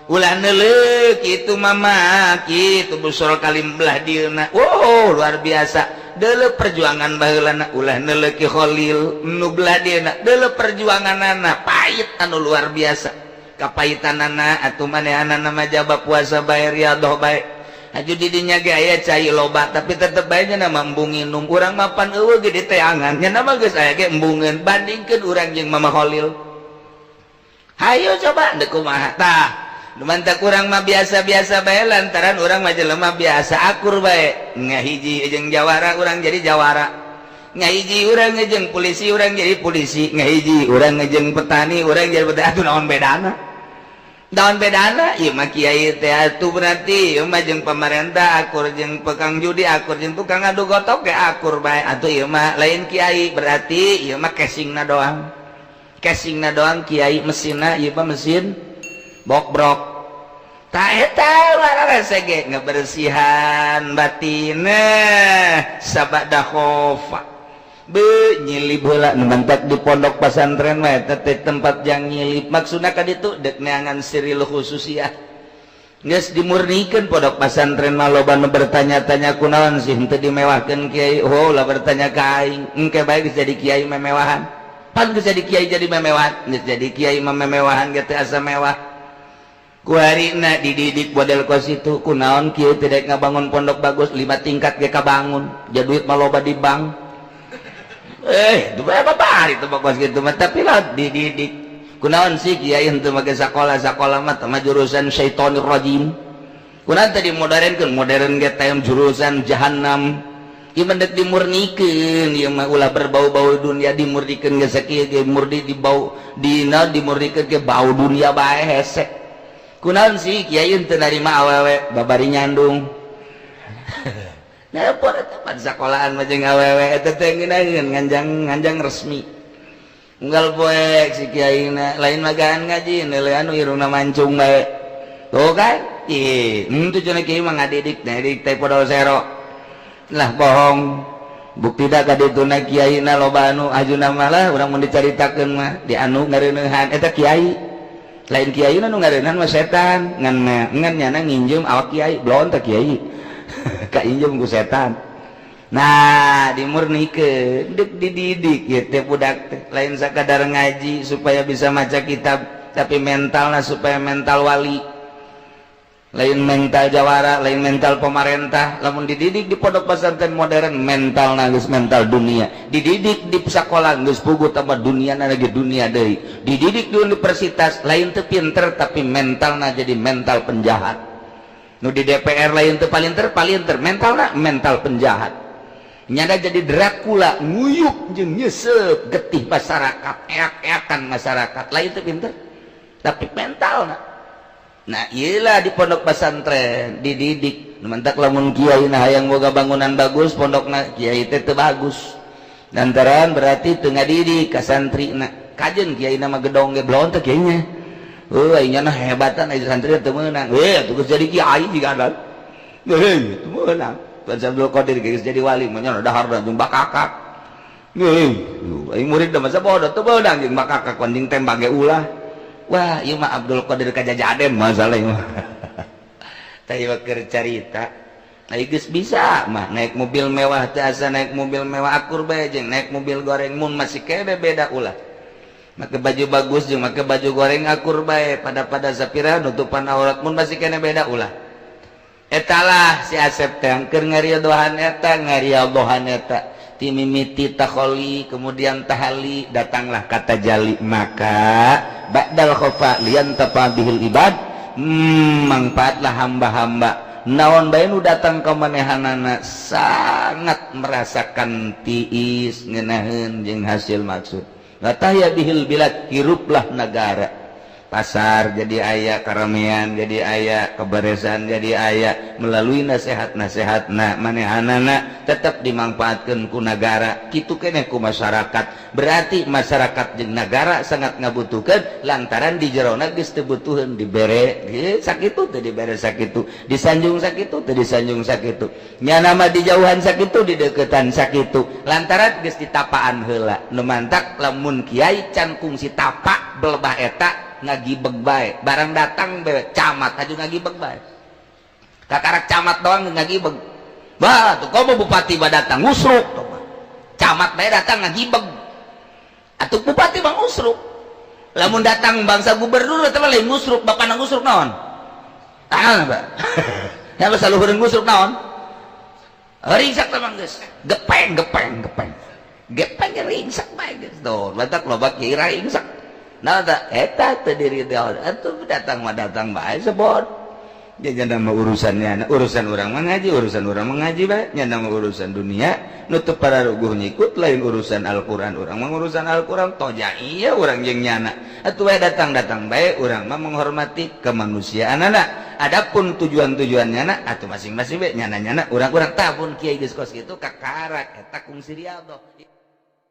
ulah neuleuh kitu Mama kitu Busol Kalim belah dieu na. Wow, luar biasa. Deuleu perjuangan baheulana. Ulah neuleuh Ki Khalil nu belah dieu, deuleu perjuanganana pahit anu luar biasa kapahitanana. Atuh manehanana mah jaba puasa bae, riadoh bae, aju di dinya ge aya cai loba, tapi tetep bae nya mah embung nginum. Urang mapan eueuh ge diteangan, nya mah geus aya ge embungeun. Bandingkeun urang jeung Mama Khalil, hayo coba deuk kumaha. Tah, mantak urang mah biasa-biasa bae lantaran urang mah jelema biasa, akur bae. Ngahiji jeung jawara, urang jadi jawara. Ngahiji urang jeung polisi, urang jadi polisi. Ngahiji urang jeung petani, urang jadi petani. Atuh naon bedana, naon bedana? Ieu mah kiai teh atuh berarti ieu mah jeung pemerintah akur, jeung tukang judi akur, jeung tukang adu gotok ge akur bae. Atuh ieu mah lain kiai, berarti ieu mah casingna doang, casingna doang kiai, mesinna ieu mah mesin bokbrok. Ngebersihan batin sabada khofa nyilip heula. Nu mantak di pondok pesantren mah eta teh tempat yang nyilip, maksudna ka ditu dek neangan siril khususiyah. Geus dimurnikeun pondok pesantren mah. Loba nu bertanya-tanya, kunaon sih henteu dimewahkeun kiai? Oh, lah bertanya ka aing, engke bae geus jadi kiai memewahan. Pan geus jadi kiai jadi memewahan, geus jadi kiai mah memewahan ge teh asa mewah. Kuharina dididik model kos itu, kunaon kieu tidak ngabangun pondok bagus, lima tingkat ge kabangun, ja duit mah loba di bank. Eh, itu apa hari itu kos gitu mah, tapi lah dididik. Kunaon sih kiai henteu make sakola, sakola mah mah jurusan syaitonir rajim. Kunaon tadi modernkeun, modern ge teh jurusan jahanam. Ieu mah dek dimurnikeun, ieu mah ulah berbau-bau dunia. Dimurnikeun ge sakieu ge murni di bau dina, dimurnikeun ge bau dunia bae hese. Kunaon sih kiai teu narima awewe babari nyandung? Nah, eta pan sakolahan mah jeung awewe eta teh ngeunaheun nganjang nganjang resmi. Unggal poe si kiai na lain magaan ngaji, neuleuh anu irungna mancung bae. Tuh kan? Ih, henteu cenah kiai mah ngadidik, ngadidik teh podol sero. Lah, bohong. Bukti da ka dituna kiai na loba anu ajuna malah urang mun dicaritakeun mah di anu ngareuneuhan eta kiai. Lain kiai nu ngareuneuhan mah setan, ngan ngan nyana nginjem awak kiai, blon teh kiai. Ka injem ku setan. Nah, dimurnikeun, deuk dididik ieu teh budak teh lain sakadar ngaji supaya bisa maca kitab, tapi mentalna supaya mental wali. Lain mental jawara, lain mental pemerintah. Lamun dididik di pondok pesantren modern, mental geus mental dunia. Dididik di sekolah geus puguh tambah dunia lagi, dunia deui. Dididik di universitas, lain teu pinter, tapi mentalna jadi mental penjahat. Nu di DPR lain teu palinter, palinter, mentalna mental penjahat. Nyada jadi Dracula, nguyup jeung nyesep getih masyarakat, eak-eakan masyarakat. Lain teu pinter, tapi mentalna. Nah, iyalah, di pondok pesantren dididik mantak lamun kiai nah hayang boga bangunan bagus pondokna, kiai teh teu bagus lantaran berarti teu ngadidik ka santrina. Kajen kiai nama gedong ge belon teh kiainya. Oh, aing nya hebatan, ai santri teu meunang. Eh, atuh geus jadi kiai jiga ada. Heuh, teu meunang. Tuan Abdul Qadir geus jadi wali mah nya dahar jeung bakakak. Heuh, aing murid masa bodoh, teu meunang jeung bakakak, anjing tembak ge ulah. Wah, ieu mah Abdul Qadir kajajadem masalah ieu mah. Tah, ieu keur carita. Ai geus bisa mah naik mobil mewah teh, asa naik mobil mewah akur bae jeung naik mobil goreng, mun masih kene beda ulah. Make baju bagus jeung make baju goreng akur bae, pada pada sapira nutupan aurat, mun masih kene beda ulah. Etalah si Asep teh keur ngaridohan eta, ngaridohan eta timimiti takholi, kemudian tahali, datanglah kata jali. Maka ba'dal khofa liyantafa bihil ibad, manfaatlah hamba-hamba. Naon bae nu datang ke manehanana sangat merasakan tiis, ngenaheun jeung hasil maksud. Latahya bihil bilad, hiruplah negara, pasar jadi aya, keramaian jadi aya, keberesan jadi aya melalui nasihat-nasihat. Nah, manehanana tetap dimanfaatkan ku negara, kitu keneh ku masyarakat. Berarti masyarakat jeung negara sangat ngabutuhkeun, lantaran di jerona geus teu butuheun dibere sakitu teu dibere sakitu, disanjung sakitu teu disanjung sakitu, nyana mah dijauhan sakitu, dideketan sakitu, lantaran geus ditapaan heula. Nu mantak lamun kiai can kungsi tapa belebah eta ngagibeg bae. Barang datang bae camat aju ngagibeg bae, kakarak camat doang ngagibeg. Bah, tuh komo bupati bah datang ngusruk tuh. Camat bae datang ngagibeg atuh, bupati bang ngusruk. Lamun datang bangsa gubernur eta mah lain ngusruk, bapana ngusruk naon? Ah, Pak ya, basa luhureun ngusruk naon? Ringsak teh mah geus gepeng gepeng gepeng gepeng, ringsak bae geus. Tuh batak loba kiai ringsak. Nah, tak eta teu diri teh atuh, datang mah datang bae sebot. Dia nama urusannya, urusan orang mengaji, urusan orang mengaji bae nya. Nama urusan dunia nutup para ruguh nyikut, lain urusan Al-Qur'an. Urang mah urusan Al-Qur'an toja iya urang jeung nyana atuh bae, datang-datang bae. Urang mah menghormati kemanusiaan anak. Adapun tujuan-tujuannya na atuh masing-masing bae nyana-nyana, urang-urang tabun kiai geus kos kitu kakarak eta kungsi riyadhah.